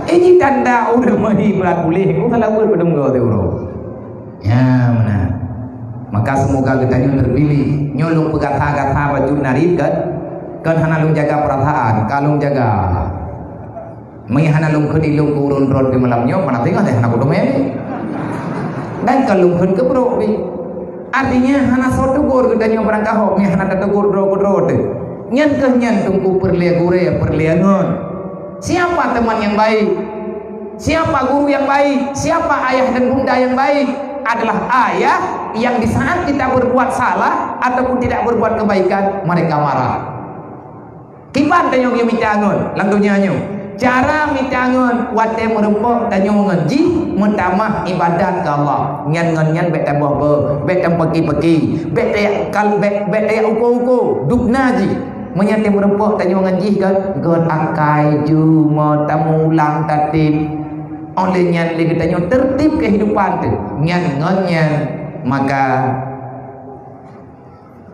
Ini tanda ureueng meuhi brat puléh, ku ka laweuet peudong goe teuh uroe. Ya, meunan. Maka semoga geutanyoe terpilih. Nyoe lôn peugata-gata bacut narit kan? Kan hana lôn jaga perasaan, ka lôn jaga. Meunyo hana lôn kheun ilôn keu ureueng droe di malam nyoe, mana teungoh deh hana kuteumé. Dan ka lôn kheun keu brok pih. Artinya hana soe teugor geutanyoe barangkaho, meunyo hana tateugor droe keudroe teuh. Nyan keuh nyan teungku peureulèe gurèe, peureulèe ngon. Siapa teman yang baik? Siapa guru yang baik? Siapa ayah dan bunda yang baik? Adalah ayah yang di saat kita berbuat salah ataupun tidak berbuat kebaikan, mereka marah. Kiban tanyoe geumita ngon lam donya nyoe? Cara mita ngon watèe meurumpok tanyoe ngon jih meutamah ibadat keu Allah. Nyan ngon nyan bèk taboh beuh, bèk tampaki-paki, bèk tayak kal-, bèk, bèk tayak uko-uko, dubna jih. Meunyo teuh meurumpok tanyoe ngon jih kan, göt akai, jeumoe, tameuulang, tatib. Óh lheueh nyan lé geutanyoe tertib kehidupan teuh. Nyan ngon nyan, maka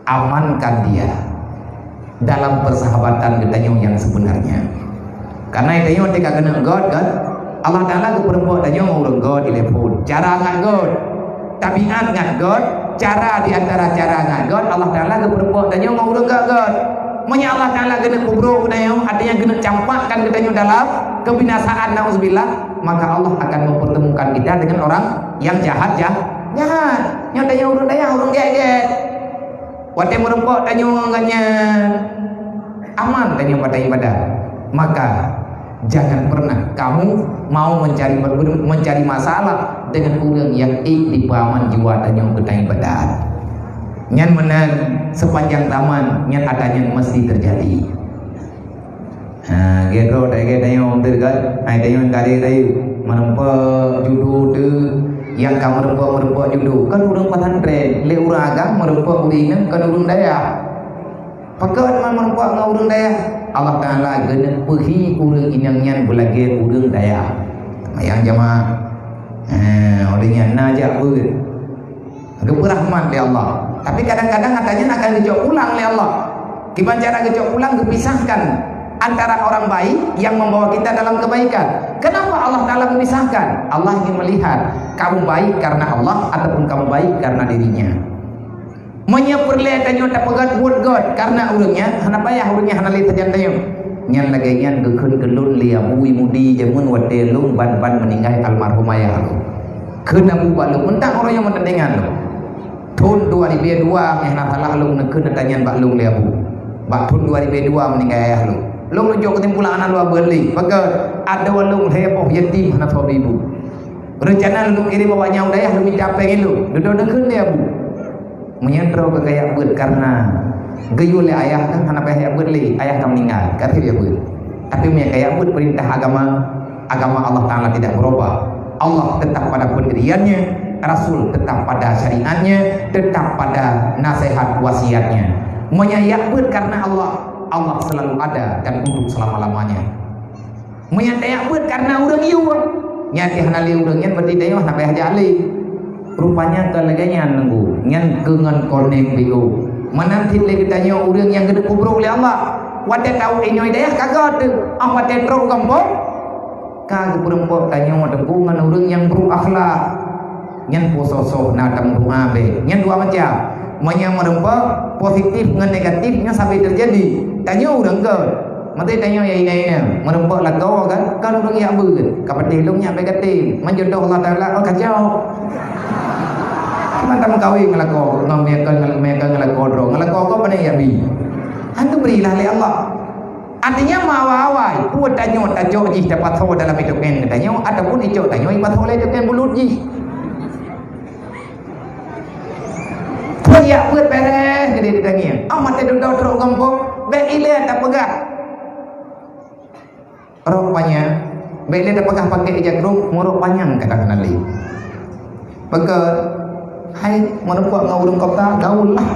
amankan dia dalam persahabatan geutanyoe nyang sebenarnya. Karena geutanyoe teuka keuneuk göt kan, Allah Taala geupeurumpok tanyoe ngon ureueng göt di level. Cara ngat göt, tabiat ngat göt, cara di antara cara ngat göt, Allah Taala geupeurumpok tanyoe ngon ureueng göt-göt. Meunyo Allah Taala keuneuk peubrok geutanyoe, artinya keuneuk campakkan geutanyoe dalam kebinasaan, nauzubillah, maka Allah akan mempertemukan kita dengan orang yang jahat, jah-, jahat. Nyoe tanyoe ureueng dayah, ureueng gét-gét. Watèe meurumpok tanyoe ngon gobnyan, aman tanyoe bak ibadat. Maka, jangan pernah kamu mau mencari, mencari masalah dengan ureueng nyang ék dipeuaman jiwa tanyoe keu ibadat. Nyan meunan, sepanjang zaman nyan ata nyan mesti terjadi. Ha, gét droe, gét tanyoe, beutôi kan? Hai tanyoe, kali tadi meurumpok judo teuh, nyang ka meurumpok-meurumpok judo. Kan ureueng pesantren, lé ureueng agam meurumpok ureueng inong, kan ureueng dayah. Pakon man meurumpok ngon ureueng dayah? Allah Taala geuneuk peuhi ureueng inong nyan beulagèe ureueng dayah. Mayang jamaah. Ha, óh lheueh nyan na jak beuet. Geupeurahmat lé Allah. Tapi kadang-kadang ata nyan akan geucok pulang lé Allah. Kiban cara geucok pulang, geupisahkan antara orang baik yang membawa kita dalam kebaikan. Kenapa Allah Taala memisahkan? Allah ingin melihat kamu baik karena Allah ataupun kamu baik karena dirinya. Meunyoe peureulèe tanyoe tapeugöt buet göt karena ureueng nyan, hana payah ureueng nyan hana lé sajan tanyoe. Nyan lagèe nyan geukheun keu lôn lé Abu Imudi jameun watèe lôn ban-ban meuninggai almarhum ayah lôn. Kheun Abu bak lôn, meuntang ureueng nyan meuteundengan lôn. Thôn dua ribèe dua, meuhana salah lôn neukheun ata nyan bak lôn lé Abu. Bak thôn dua ribèe dua meuninggai ayah lôn. Lôn neujok keusimpulan hana lôn beuet lé. Pakon, adoe lôn lhèe boh yatim hana soe ibu. Reuncana lôn kirém awak nyan u dayah lôn mita péng ilôn. Dudoe neukheun lé Abu. Meunyoe droe keu kajak beuet karena geuyue lé ayah kan hana payah jak beuet lé, ayah ka meuninggai, ka trép jak beuet. Tapi meunyoe kajak beuet peurintah agama, agama Allah Taala tidak berubah. Allah tetap pada pendiriannya. Rasul tetap pada syariatnya, tetap pada nasihat wasiatnya. Meunyo jak beuet karena Allah, Allah selalu ada dan untuk selama-lamanya. Meunyo tajak beuet karena ureuëng yue, nyan hana lé ureuëng nyan, berarti tanyoe hana payah jak lé. Rupanya ka lagée nyan nunggu, nyan keu ngon koneng B O. Meunan cit lé geutanyoe ureuëng nyang geuteupeubroe lé Allah. Watée tawök inoe dayah ka göt teuh, ah watée trok gampông ka geupeureumpok tanyoe teungku ngon ureuëng nyang brok akhlak. Nyan peue soe-soe na tameudoa beh. Nyan dua macam. Meunyo meureumpok positif ngon negatif nyan sabe teujadi. Tanyoe ureuëng göt. Maté tanyoe ya ina-ina, meureumpok lakoe kan, kan ureuëng jak beuet. Ka patéh lôn nyak bèk gaté. Man jodoh Allah Taala, oh kacau. Mantap meukawen ngon lakoe, ngon meukawen ngon meukawen ngon lakoe droe. Ngon lakoe kok pandai jak bi. Hantu berilah lé Allah. Artinya meuawai-awai, peue tanyoe tacok jih tapasoe dalam itoken tanyoe ataupun icok tanyoe ipasoe lé itoken bulut jih. Peue jak beuet bèrèh geude ditangieng. Ah maté dudoe trok gampông, bèk ilée tapeugah. Rok panyang, bèk lé tapeugah pakai ija krong, meurok panyang kata hana lé. Peugah, hai meureumpok ngon ureuëng kota gaul lah.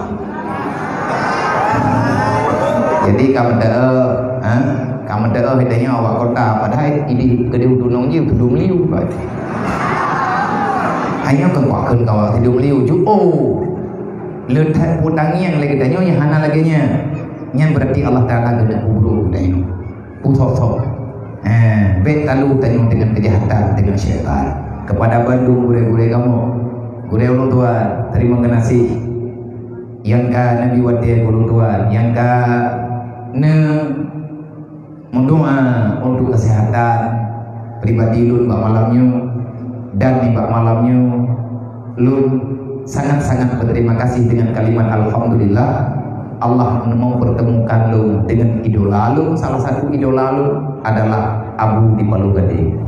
Jadi ka meuteue, ha? Ka meuteue tanyoe awak kota, padahai idih keudeh dunong jih tudong liu. Hanya keu pakon kawa tudong liu ju. Oh. Le that peue tangieng lé geutanyoe nyang hana lagée nyan. Nyan berarti Allah Taala geuneuk peubroe geutanyoe. Peuthoe-thoe. Eh, bèk talu tanyoe deungon keujahatan deungon syaitan. Keupada bandum gurée-gurée kamoe, gurée ulôn tuan, teurimong geunaséh. Nyang ka neubi watée ulôn tuan, nyang ka neu meudoa untuk kesehatan pribadi lôn bak malam nyoe dan nibak malam nyoe. Lôn sangat-sangat berterima kasih dengan kalimat alhamdulillah, Allah mempertemukan lôn dengan idola lôn. Salah satu idola lôn adalah Abu di Palu Gade.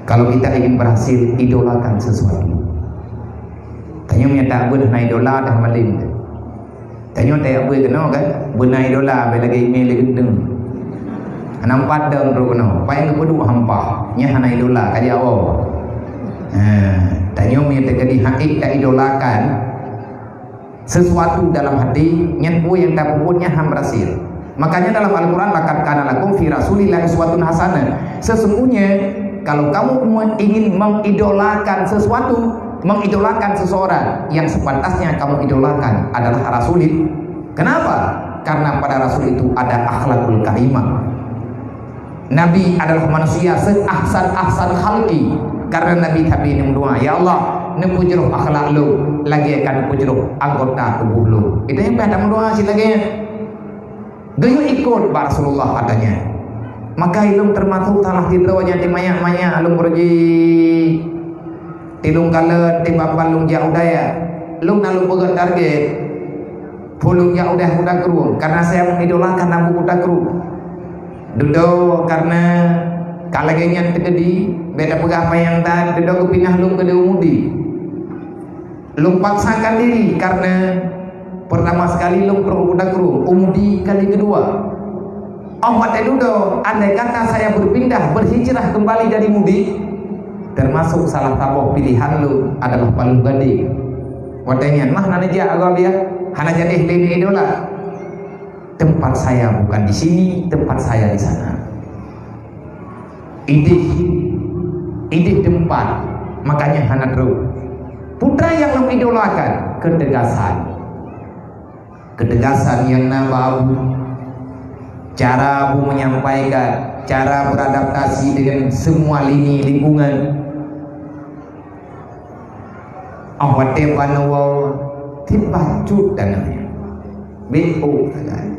Kalau kita ingin berhasil, idolakan sesuatu. Tanyoe meunyo tak beuet hana idola dah malém. Tanyoe tajak beuet keunoe kan, beuna idola bèk lagée imé lé geunteng. Hana meupadang droe keunoe, paih geupeuduek hampah, nyan hana idola ka jiwoe. Ha, tanyoe meunyo teukeudi hana taidolakan sesuatu dalam hati, nyan peue nyang tapeubuet nyan han berhasil. Makanya dalam Al-Quran, "Laqad kana lakum fi Rasulillahi uswatun hasanah." Sesungguhnya kalau kamu me-, ingin mengidolakan sesuatu, mengidolakan seseorang, yang sepantasnya kamu idolakan adalah Rasulullah. Kenapa? Karena pada Rasul itu ada akhlakul karimah. Nabi adalah manusia se-ahsan-ahsan khalqi. Karena Nabi tabi neumeudoa, "Ya Allah, neupeujroh akhlak lôn lagée ka neupeujroh anggota tuboh lôn." Itu nyang payah tameudoa cit lagée nyan. Geuyue ikot bak Rasulullah katanya. Maka ilôn teumasok salah sidroe nyang teumanyak-manyak lôn beureuji. Tilôn kalon, tiban-ban lôn jak u dayah. Lôn na lôn peugét target. Phon lôn jak u dayah Kuta Krueng, karena saya mengidolakan Abu Kuta Krueng. Dudoe karena ka lagée nyan teukeudi, bèk tapeugah panyang that, dudoe geupinah lôn keudeh u Mudi. Lôn paksakan diri karena pertama sekali lôn trok u Kuta Krueng, u Mudi kali kedua. Óh watée dudoe, andai kata saya berpindah, berhijrah kembali dari Mudi, termasuk salah saboh pilihan lôn adalah Palu Gade. Watée nyan mah hana neujak Arabia, hana jadi lé idola. Tempat saya bukan di sini, tempat saya di sana. Idéh, idéh teumpat, makanya hana trok. Putra nyang lôn idolakan, ketegasan. Ketegasan nyang na bak Abu. Cara Abu menyampaikan, cara beradaptasi dengan semua lini lingkungan. Óh watée ban woe, tiep bacut tanoh nyan. Beuôk sagai.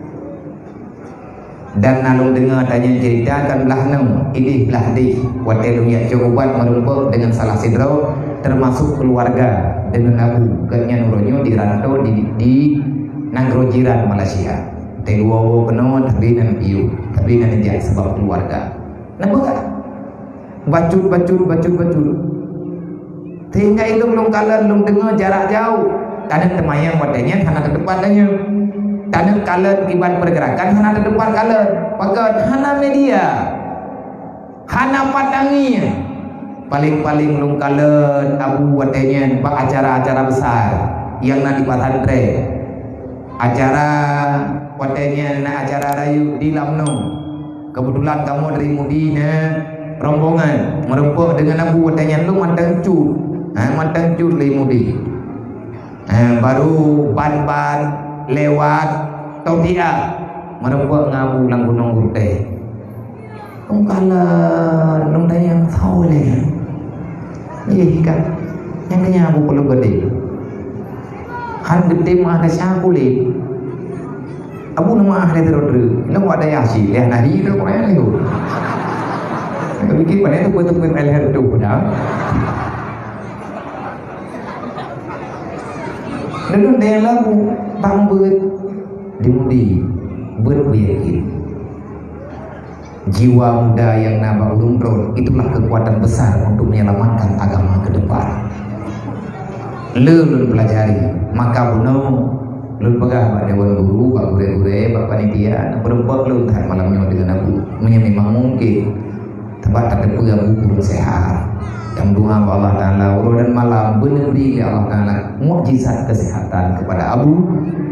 Dan na lôn deungoe tanyoe cerita kan blah nyoe, idéh blah déh. Watée lôn jak cok ubat meureumpok deungon salah sidroe, teumasok keuluwarga deungon Abu. Gobnyan uroe nyoe di rantô di, di nanggroe jiran Malaysia. Watée geuwoe-woe keunoe, tapi na piôh, tapi na neujak sabab keuluwarga. Nampak? Bacut, bacut, bacut, bacut. Sehingga ilôn lôn kalon lôn deungoe jarak jauh. Taneuk teumayang watée nyan hana teuteumpat tanyoe. Taneuk kalon kiban pergerakan hana teuteumpat kalon. Pakon hana media. Hana patangieng. Paléng-paléng lôn kalon Abu watée nyan bak acara-acara besar nyang na di pesantren. Acara watée nyan na acara rayeuk di Lamno. Keubeutulan kamoe dari Mudi na rombongan meureumpok deungon Abu watée nyan lôn mantong cut. Ha, mantong cut lé Mudi. Ha, baru ban-ban lewat Totiah meureumpok ngon Abu lam Gunong Gurtée. Lôn kalon, lôn tanyong soe lé. Yeh ka. Nyang keu nyan Abu Pulung Gede. Han geutem meuah desya kulét. Abu na meuah lé treuk-treuk. Lôn wak dayah cit, lé hana hi lôn kurang lé. Tapi keu pane tu beutôi-beutôi lé tu dah. Deungon dayah lagu bang beuet di Mudi, beuet beuyakin. Jiwa muda nyang na bak ureuëng droe, itulah keukuatan besar untuk menyelamatkan agama ke depan. Le lôn pelajari, maka bunoe lôn peugah bak dewan guru, bak gurée-gurée, bak panitia, beureumpok lôn that malam nyoe deungon Abu. Meunyoe memang mungkin, teuma tateupeue Abu kureueng sehat. Dan doa bak Allah Taala, uroe dan malam beuneubri lé Allah Taala mukjizat kesehatan kepada Abu,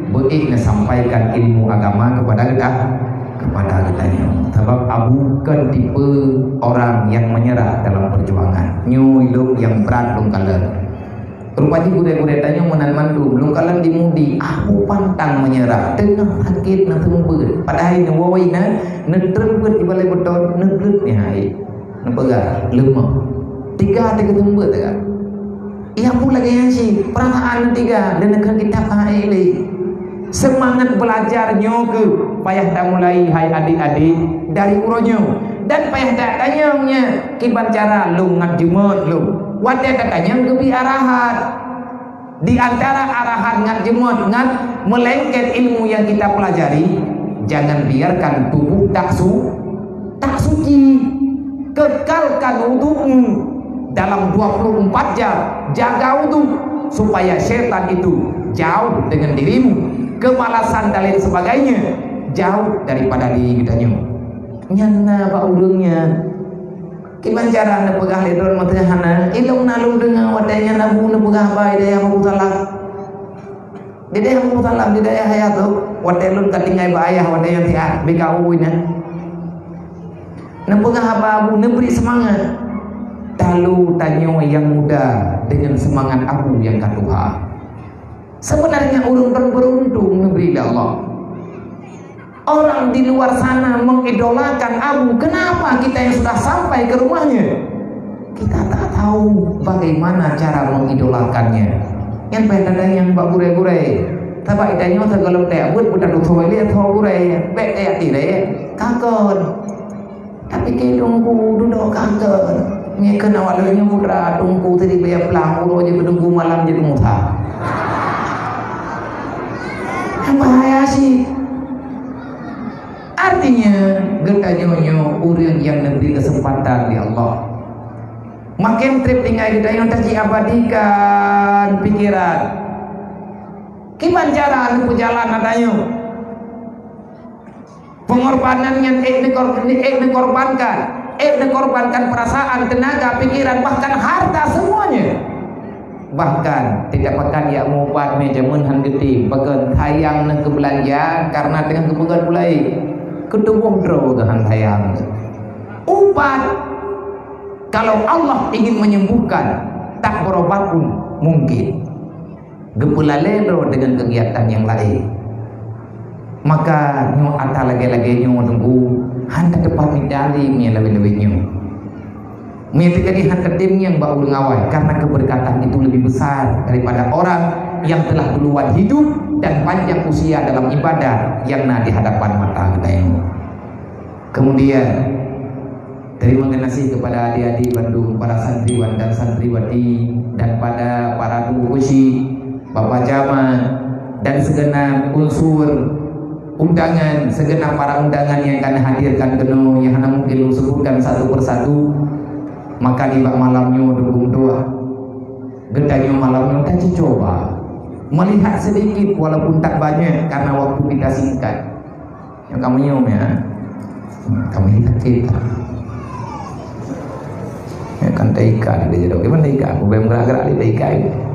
beuék neusampaikan ilmu agama kepada geutanyoe. Kepada geutanyoe. Sabab Abu kon tipe orang yang menyerah dalam perjuangan. Nyoe ilong nyang brat lôn kalon. Rupa jih gurée-gurée tanyoe meunan mandum, lôn kalon di Mudi, Abu pantang menyerah, teungoh sakét na seumeubeuet. Padahai neuwoe na, neutreun beuet di balai beutôi, neugleuet nyan hai. Neupeugah, leumah. Tiga teuka seumeubeuet teuka. Nyang peue lagée nyan cit, peurasaan neuh tiga, dan neukheun kitab ka ék lé. Seumangat beulajar nyoe keuh payah tamulai hai adik-adik dari uroe nyoe. Dan payah tatanyong nyan kiban cara lôn ngat jeuet lôn. Watée tatanyong geubri arahan. Di antara arahan ngat jeuet ngat meulengket ilmu nyang kita pelajari, jangan biarkan tubuh tak su-, tak suci. Kekalkan wudukmu dalam dua puluh empat jam. Jaga wuduk supaya setan itu jauh dengan dirimu. Kemalasan dan lain sebagainya jauh daripada diri kita nyoe. Nyan na bak ureuëng nyan. Kiban cara neupeugah lé droe meuteugah hana, ilong na lôn deungoe watée nyan Abu neupeugah bak dayah Abu Salam. Di dayah Abu Salam, di dayah ayah tu, watée lôn ka tinggai bak ayah watée nyan siat, B K U nyan. Neupeugah haba Abu neubri seumangat. Talu tanyoe nyang muda deungon seumangat Abu nyang ka tuha. Sebenarnya ureuëng beruntung neubri lé Allah. Orang di luar sana mengidolakan Abu. Kenapa kita yang sudah sampai ke rumahnya, kita tak tahu bagaimana cara mengidolakannya? Nyan payah tatanyong bak gurée-gurée. Sabab tanyoe sigohlom tajak beuet, beutadusoe lé tho gurée, bék tajak tirée. Ka kon. Tapi keu Teungku dudoe kanker. Nyoe keuh awak lôn nyoe putra Teungku Sri Baya Plang, uroe jih keu Teungku malam jih keu Musa. Bahaya cit. Artinya, geutanyoe nyoe ureuëng nyang neubri keuseumpatan lé Allah. Maken treb tinggai geutanyoe tajiabadikan pikeran. Kiban cara neupeujalan atra nyoe. Pengorbanan nyan ék neukor-, ék neukorbankan, ék neukorbankan perasaan, tenaga, pikiran, bahkan harta semuanya. Bahkan tidak pekan yak mubat mé jameun han geutem, peugah sayang nang keu beulanja karena teungoh geupeugöt gulai. Keutuboh droe geuhan sayang. Ubat, kalau Allah ingin menyembuhkan, tak berobat pun mungkin. Geupeulalée droe deungon keugiatan nyang laén. Maka nyoe atra lagée-lagée nyoe teungku, han tateupat meujali meunyoe lawét-lawét nyoe. Meunyoe teujadi han tatem nyang bak ureuëng awai, karena keberkatan itu lebih besar daripada orang yang telah duluan hidup dan panjang usia dalam ibadah yang na di hadapan mata geutanyoe. Kemudian, terima kasih kepada adik-adik bandum, para santriwan dan santriwati, dan pada para guru keuchik, Bapak Camat, dan segenap unsur undangan, segenap para undangan nyang ka neuhadirkan keunoe, nyang hana mungkin lôn sebutkan satu persatu. Maka di bak malam nyoe dukung doa, geutanyoe malam nyoe tacucoba melihat sedikit walaupun tak banyak karena waktu kita singkat. Nyang ka meunyoe, ya. Ka meunyoe sakét. Kan taikat di jaroe. Gimana taikat? Ubé meugerak-gerak di taikat.